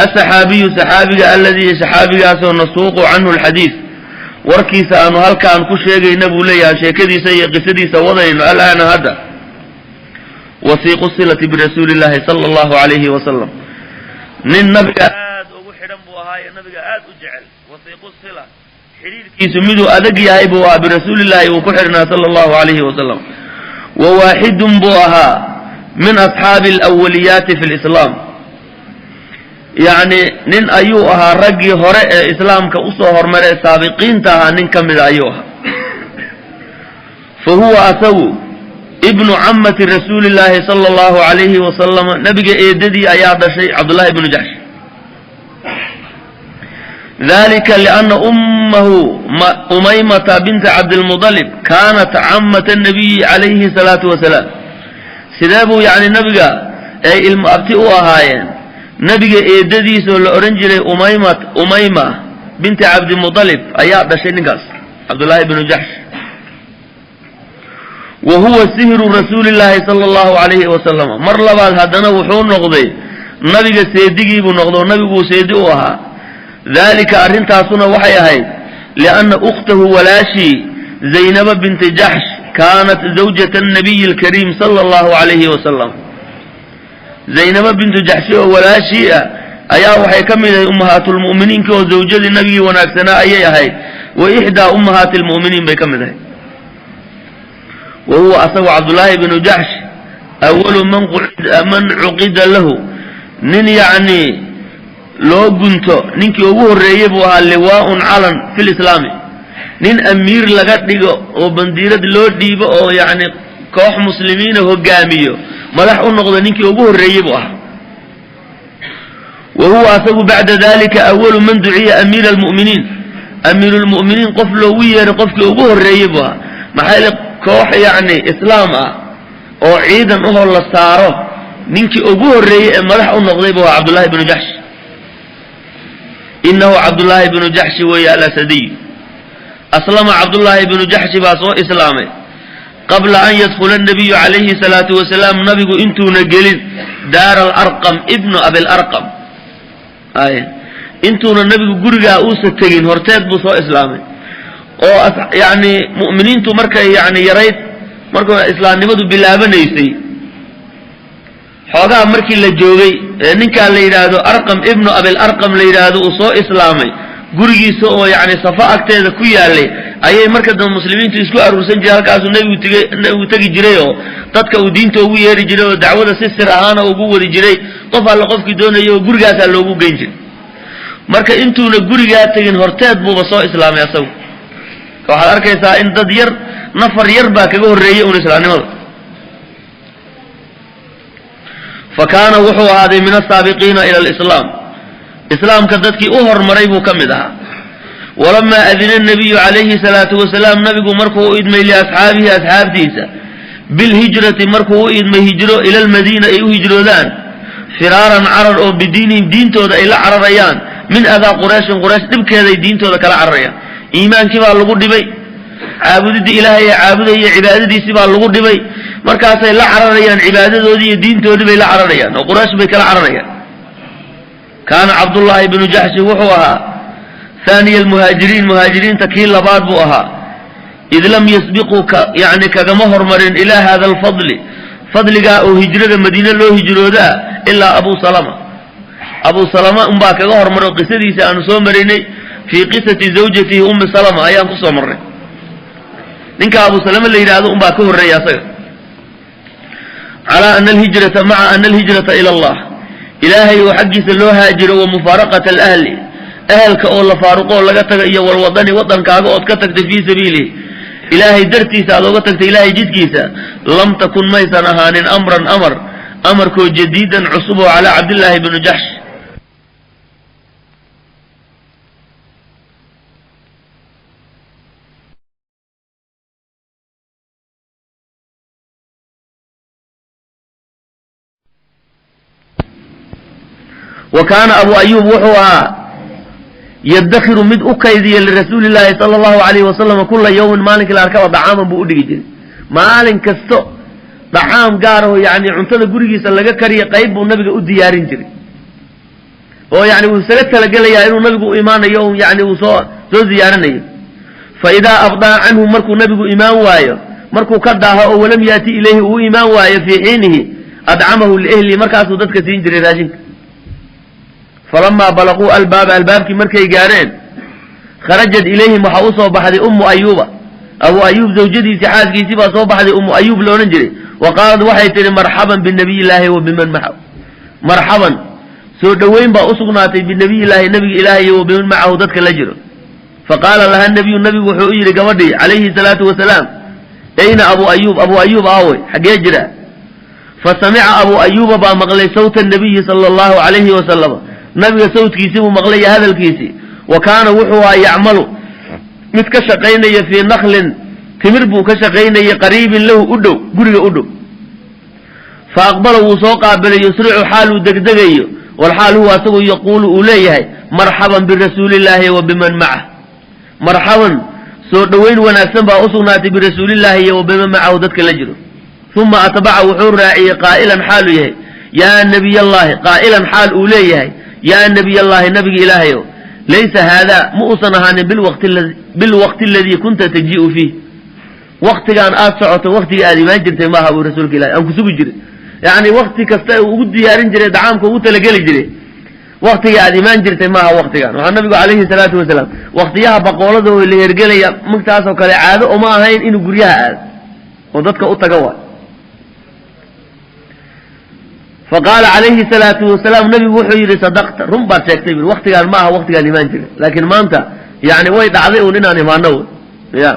asaxaabiyu, saxaabiga, aladii, saxaabigaasoo, nasuuqu canhu alxadiid, warkiisa aanu halkaan ku sheegayna buu leeyahay, sheekadiisa iyo qisadiisa wadayno alaana hadda. Wasiiqu silati birasuuli llahi sala allahu alayhi wasalam, nin nabiga aad ugu xidhan buu ahaaye, nabiga aad u jecel. Wasiiqu sila, xidhiirkiisu miduu adag yahay buu ahaa, birasuulillahi uu ku xidhnaa sala allahu alayhi wasalam. Wa waaxidun buu ahaa min asxaabi alawaliyaati fi lislaam, yacni nin ayuu ahaa raggii hore ee islaamka usoo hormaray, saabiqiinta ahaa, nin ka mida ayuu ahaa. Fa huwa, asagu, ibnu camati rasuuli llaahi sala allahu alayhi wasalama, nabiga eedadii ayaa dhashay Cabdullahi bnu Jaxsh. Dalika lianna ummahu Umaymata binta Cabdilmudalib kaanat camata nabiyi calayhi salaatu wasalaam. Sidee buu yacni nabiga ay ilmo abti u ahaayeen? Nabiga eedadiisoo la odhan jiray Umayma, Umayma binti Cabdimudalib, ayaa dhashay ninkaas Cabdullaahi bnu Jaxsh. Wa huwa sihru rasuuli llaahi sala allahu alayhi wasalama. Mar labaad haddana wuxuu noqday nabiga seedigii buu noqdo, nabiguu seedi u ahaa. Dalika, arrintaasuna waxay ahayd, lianna ukhtahu, walaashii, Zaynaba binti Jaxsh, kaanat zawjata anabiyi alkariim sala allahu alayhi wasalam. Zaynaba bintu Jaxshi oo walaashii ah ayaa waxay ka mid ahayd ummahaatulmu'miniinki, oo zawjadii nabigii wanaagsanaa ayay ahayd. Wa ixdaa ummahaati lmu'miniin bay ka mid ahayd. Wa huwa, asagu, Cabdullaahi bnu Jaxsh, awalu man cuqida lahu, nin yacni loo gunto ninkii ugu horreeyey buu ahaa, liwaaun, calan, fi lislaami. Nin amiir laga dhigo oo bandiirad loo dhiibo oo yacni koox muslimiina hogaamiyo, madax u noqdo, ninkii ugu horreeyey buu ahaa. Wa huwa asagu bacda dalika awalu man duciya amiira almu'miniin, amiirulmu'miniin qof loogu yeeray qofkii ugu horreeyey buu ahaa. Maxaa yeele, koox yacni islaam ah oo ciidan uhoo la saaro, ninkii ugu horreeyey ee madax u noqday buu ahaa Cabdullahi bnu Jaxsh. Inahu Cabdullaahi bnu Jaxshi weeye Alasadiy. Aslama Cabdullaahi bnu Jaxshi baa soo islaamay qabla an yadkhula anabiyu calayhi salaatu wasalaam, nabigu intuuna gelin daara Alarqam ibnu Abilarqam. Ay, intuuna nabigu gurigaa uusa tegin horteed buu soo islaamay, oo yacni mu'miniintu markay yani yarayd, markuu islaamnimadu bilaabanaysay, xoogaa markii la joogay ee ninkaa la yidhaahdo Arqam ibnu Abilarqam la yidhaahdo uu soo islaamay, gurigiisa oo yacni Safa agteeda ku yaalay ayay marka dambe muslimiintu isku aruursan jireen. Halkaasuu nebigu tegey, nebigu tegi jiray oo dadka uu diinta ugu yeeri jiray oo dacwada si sir ahaana ugu wadi jiray. Qof alle qofkii doonayay oo gurigaasaa loogu geyn jiray. Marka intuuna gurigaa tegin horteed buuba soo islaamay asagu. Waxaad arkaysaa in dad yar, nafar yar baa kaga horreeyey un islaamnimada. Fa kaana wuxuu ahaaday min asaabiqiina ila alislaam, islaamka dadkii u hormaray buu ka mid ahaa. Walamaa adina nabiyu calayhi salaatu wasalaam, nabigu markuu u idmay liasxaabihi, asxaabtiisa, bilhijrati, markuu u idmay hijro ila almadiina ay u hijroodaan, firaaran carar oo bidiinihim diintooda ay la cararayaan, min adaa Qurayshin, Quraysh dhibkeeday diintooda kala cararayaan. Iimaankii baa lagu dhibay, caabudidii Ilaahay ee caabudaya, cibaadadiisii baa lagu dhibay. Markaasay la cararayaan cibaadadoodii iyo diintoodii bay la cararayaan oo Quraysh bay kala cararayaan. Kaana Cabdullaahi bnu Jaxshi wuxuu ahaa haaniya almuhaajiriin, muhaajiriinta kii labaad buu ahaa. Id lam yasbiquu ka yani kagama hormarin ilaa hada alfadli, fadligaa oo hijrada Madiine loo hijroodaa, ilaa Abu Salama. Abu Salama unbaa kaga hormaray. Qisadiisa aanu soo maraynay fii qisati zawjatihi Ummi Salama ayaan kusoo marnay. Ninka Abu Salama la yidhaahdo unbaa ka horreeya asaga. Calaa ana alhijrata, maca ana alhijrata ila Allah, Ilaahay oo xaggiisa loo haajiro, wa mufaaraqata alahli, ahelka oo la faaruqo oo laga taga, iyo walwadani, wadankaaga ood ka tagtay, fii sabiilihi, Ilaahay dartiisa aad oga tagtay, Ilaahay jidkiisa, lam takun maysan ahaanin amran amar, amarkoo jadiidan cusub oo calaa Cabdillaahi bnu Jaxsh. Wa kaana Abu Ayuub wuxuu ahaa yadakhiru mid u kaydiya lirasuuli llaahi sala allahu alayhi wasalam kula yawmin, maalinkii la arkaba dacaaman buu u dhigi jiray. Maalin kasto dacaam gaaraho, yacni cuntada gurigiisa laga kariya qayb buu nabiga u diyaarin jiray, oo yani wuu isaga talagelayaa inuu nabigu u imaanayo, yani uu soo ziyaaranayo. Fa idaa abdaa canhu, markuu nabigu imaan waayo, markuu ka daaho oo walam yaati ilayhi, uu imaan waayo fii xiinihi, adcamahu liehlihi, markaasuu dadka siin jiray raashinka. Falamaa balaquu albaaba, albaabkii markay gaareen, kharajat ilayhim, waxaa usoo baxday Ummu Ayuuba, Abu Ayuub zawjadiisii, xaaskiisii baa soo baxday, Ummu Ayuub la odhan jiray. Wa qaalad, waxay tihi: "Marxaban binabiy illaahi wa biman macahu." Marxaban, soo dhoweyn baa usugnaatay, binabiyillaahi, nabiga Ilaahay, wa biman macahu, dadka la jiro. Faqaala laha nabiyu, nabigu wuxuu u yidhi gabadhii calayhi salaatu wasalaam: "Ayna Abu Ayuub? Abu Ayuub aawey? Xaggee jira?" Fa samica Abu Ayuuba baa maqlay sawta nabiyi sala allahu calayhi wasalama, nabiga sawtkiisii buu maqlay iyo hadalkiisii. Wa kaana wuxuu ahaa yacmalu mid ka shaqaynaya fii naklin, timir buu ka shaqaynayay, qariibin lahu, u dhow, guriga u dhow. Fa aqbala, wuu soo qaabilay, yusricu, xaal uu degdegayo, walxaal huwa asagu yaquulu uu leeyahay: "Marxaban birasuulillaahi wa biman macah." Marxaban, soo dhoweyn wanaagsan baa u sugnaatay, birasuulillaahi iyo wa biman macahu, dadka la jiro. Uma atbaca, wuxuu raaciyey, qaa'ilan xaaluu yahay yaa nabiyallaahi, qaa'ilan xaal uu leeyahay: "Yaa nabiyallaahi, nabiga Ilaahayow, laysa haadaa, ma uusan ahaanin, bilwaqti aladii kunta tajii'u fiih." Waktigaan aad socoto waktigii aad imaan jirtay maaha, buu rasuulka Ilahi aan ku sugi jiray. Yacni wakti kasta uu ugu diyaarin jiray dacaamka, ugu talageli jiray, waktigii aad imaan jirtay maaha waktigan. Waxaa nabigu calayhi salaatu wasalaam waktiyaha baqoolada oo la hergelaya magtaasoo kale caado uma ahayn inuu guryaha aado oo dadka u taga waay. Fa qaala calayhi salaatu wasalaam, nabigu wuxuu yidhi: "Sadaqta, run baad sheegtay." Bu waktigaan ma aha waktigaan imaan jiray, laakiin maanta yani way dhacday uun inaan imaano. Wy Ya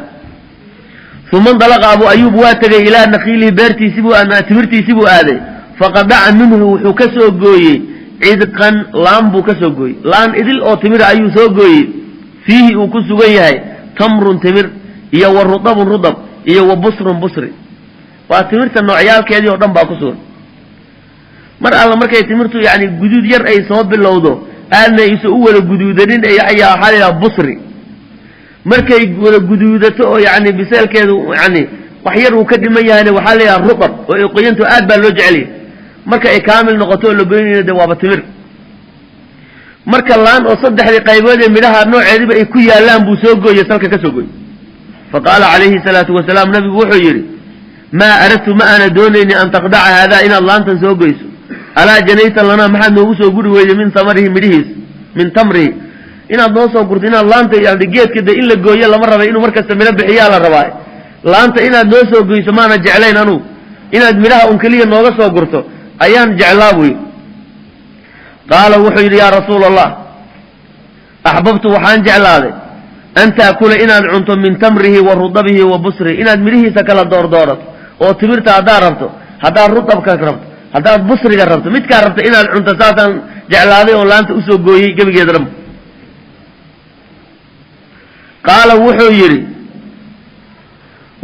uma indalaqa Abu Ayuub, waa tegay ilaa nakiilihi, beertiisi buu ama timirtiisi buu aaday. Faqadaca minhu, wuxuu ka soo gooyey cidqan, laan buu ka soo gooyey, laan idil oo timira ayuu soo gooyey. Fiihi uu ku sugan yahay tamrun timir iyo wa rutabun rudab iyo wa busrun busri. Waa timirta noocyaalkeedii oo dhan baa ku sugan. Mar alla markay timirtu yani guduud yar ay soo bilowdo, aadna aysa u wada guduudanin, ayaa waxaa la yidhaha busri. Markay wada guduudato oo yani biseelkeedu yani wax yar uu ka dhiman yahayna, waxaa la yidhaha rutab, oo ay qoyanto, aad baa loo jecelyahay. Marka ay kaamil noqoto oo la goynayna, de waaba timir. Marka laan oo saddexdii qaybood ee midhaha nooceediba ay ku yaallaan buu soo gooyey, salka ka soo gooyey. Fa qaala calayhi salaatu wasalaam, nabigu wuxuu yidhi: "Maa aradtu, ma aana doonayni, an taqdaca haadaa, inaad laantan soo goyso. Alaa janayta lanaa, maxaad noogu soo guri weyday, min samarihi, midhihiis, min tamrihi, inaad noo soo gurto, inaad laanta yani geedka de in la gooyo lama rabay, inuu markasta midho bixiyaa la rabaa. Laanta inaad noo soo goyso maana jeclayn anugu, inaad midhaha un keliya nooga soo gurto ayaan jeclaa," buu yidhi. Qaala, wuxuu yidhi: "Yaa rasuula Allah, axbabtu, waxaan jeclaaday, an taakula, inaad cunto, min tamrihi wa rudabihi wa busrihi, inaad midhihiisa kala doordoorato oo timirta haddaad rabto, haddaad rudabka rabto, haddaad busriga rabto, midkaa rabto inaad cunto, saasaan jeclaaday oo laanta usoo gooyey gebigeeda dhan." Qaala, wuxuu yidhi: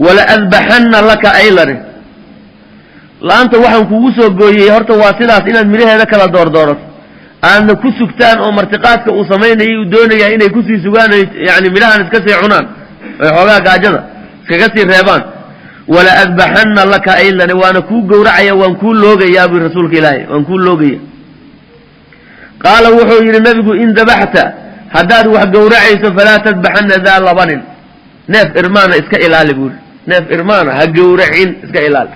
"Wala adbaxanna laka aylane." Laanta waxaan kugu soo gooyey horta waa sidaas, inaad midhaheeda kala doordoorato, aadna ku sugtaan oo martiqaadka uu samaynayay uu doonayaa inay kusii sugaan, yani midhahan iska sii cunaan, oy xoogaa gaajada iskaga sii reebaan. "Wala adbaxanna laka aylane, waana kuu gowracaya, waan kuu loogayaa," bui rasuulka Ilaahay, "waan kuu loogaya." Qaala, wuxuu yidhi nabigu: "In dabaxta, haddaad wax gowracayso, falaa tadbaxanna daa labanin, neef irmaana iska ilaali," buuri. "Neef irmaana ha gowracin, iska ilaali."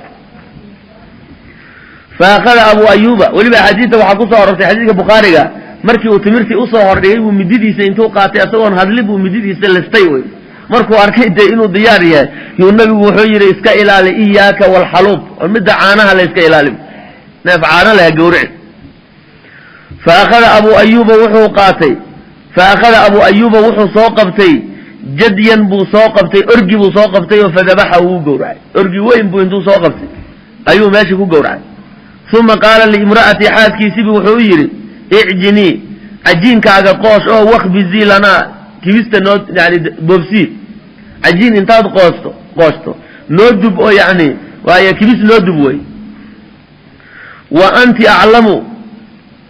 Fa akhada Abu Ayuba, weliba axaadiista waxaa ku soo arortay, xadiiska Bukhaariga, markii uu timirtii usoo hordhigay buu mididiisa intuu qaatay, isagoon hadli buu mididiisa listay. Wey markuu arkay dee inuu diyaar yahay, yuu nabigu wuxuu yidhi: "Iska ilaali, iyaaka walxaluub, oo midda caanaha la iska ilaali, neef caano leh ha gowrici." Fa akhada Abu Ayuba, wuxuu qaatay, fa akhada Abu Ayuba, wuxuu soo qabtay jadyan buu soo qabtay, orgi buu soo qabtay oo fadabaxa, wuu gowracay. Orgi weyn buu intuu soo qabtay ayuu meeshii ku gowracay. Uma qaala liimra'atii, xaaskiisibi wuxuu u yidhi: "Icjinii, cajiinkaaga qoosh oo wakbizii lanaa, kibista noo yani boobsii, cajiin intaad qoosto noo dub, oo yani waayo kibis noo dub wey. Wa anti aclamu,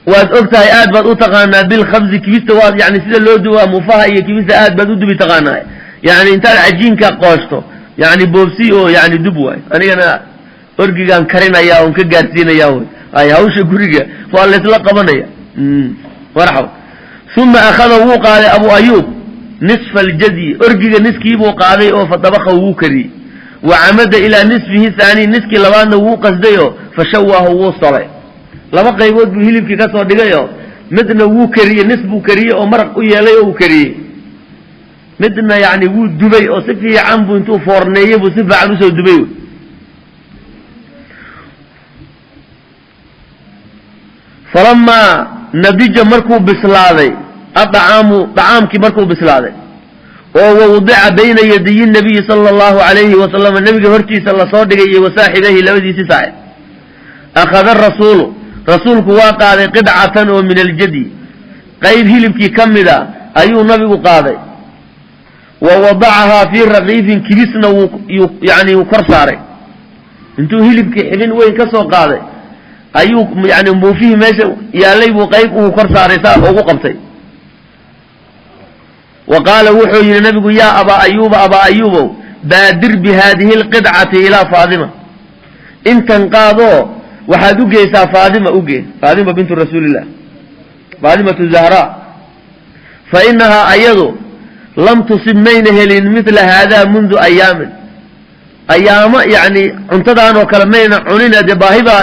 waad og tahay, aad baad u taqaanaa, bilkhabzi, kibista, waad yani sida loo duba mufaha iyo kibista aad baad u dubi taqaanaa. Yani intaad cajiinka qooshto yani boobsi oo yani dub waay, anigana orgigaan karinaya oon ka gaadhsiinaya wy. Ay hawsha guriga waa laysla qabanaya, marxaba." Uma akhada, wuu qaaday Abu Ayuub nisfa aljadyi, orgiga niskiibuu qaaday oo fadabaka, wuu kariyey. Wa camada ilaa nisfihi thaani, niskii labaadna wuu qasday oo fashawaahu, wuu solay. Laba qaybood buu hilibkii ka soo dhigay oo midna wuu kariyey, nis buu kariyey oo maraq u yeelay oo uu kariyey, midna yani wuu dubay oo si fiican buu intuu foorneeyey buu si fiican usoo dubay. Falamaa nadija, markuu bislaaday, adacaamu, dacaamkii markuu bislaaday oo wawdica bayna yadayi nabiyi sala allahu calayhi wasalama, nebiga hortiisa lasoo dhigay iyo wasaaxibayhi, labadiisii saaxib, akhada rasuulu, rasuulku waa qaaday, qidcatan oo min aljadyi, qayb hilibkii ka mida ayuu nabigu qaaday. Wa wadacahaa fii raqiifin, kibisna wuu yani wuu kor saaray. Intuu hilibkii xibin weyn ka soo qaaday ayuu yani muufihii meesha yaallay buu qayb uu kor saaray, saa ugu qabtay. Wa qaala, wuxuu yidhi nabigu: "Yaa Abaa Ayuuba, Abaa Ayuubow, baadir bi haadihi alqidcati ilaa Faadima, intan qaadoo waxaad u geysaa Faadima, ugee Faadima bintu Rasuulillah, Faadimatu Zahraa, fa inahaa ayadu lam tusib, mayna helin, midla haadaa mundu ayaamin, ayaamo, yacni cuntadaan oo kale mayna cunina, dee baahi baa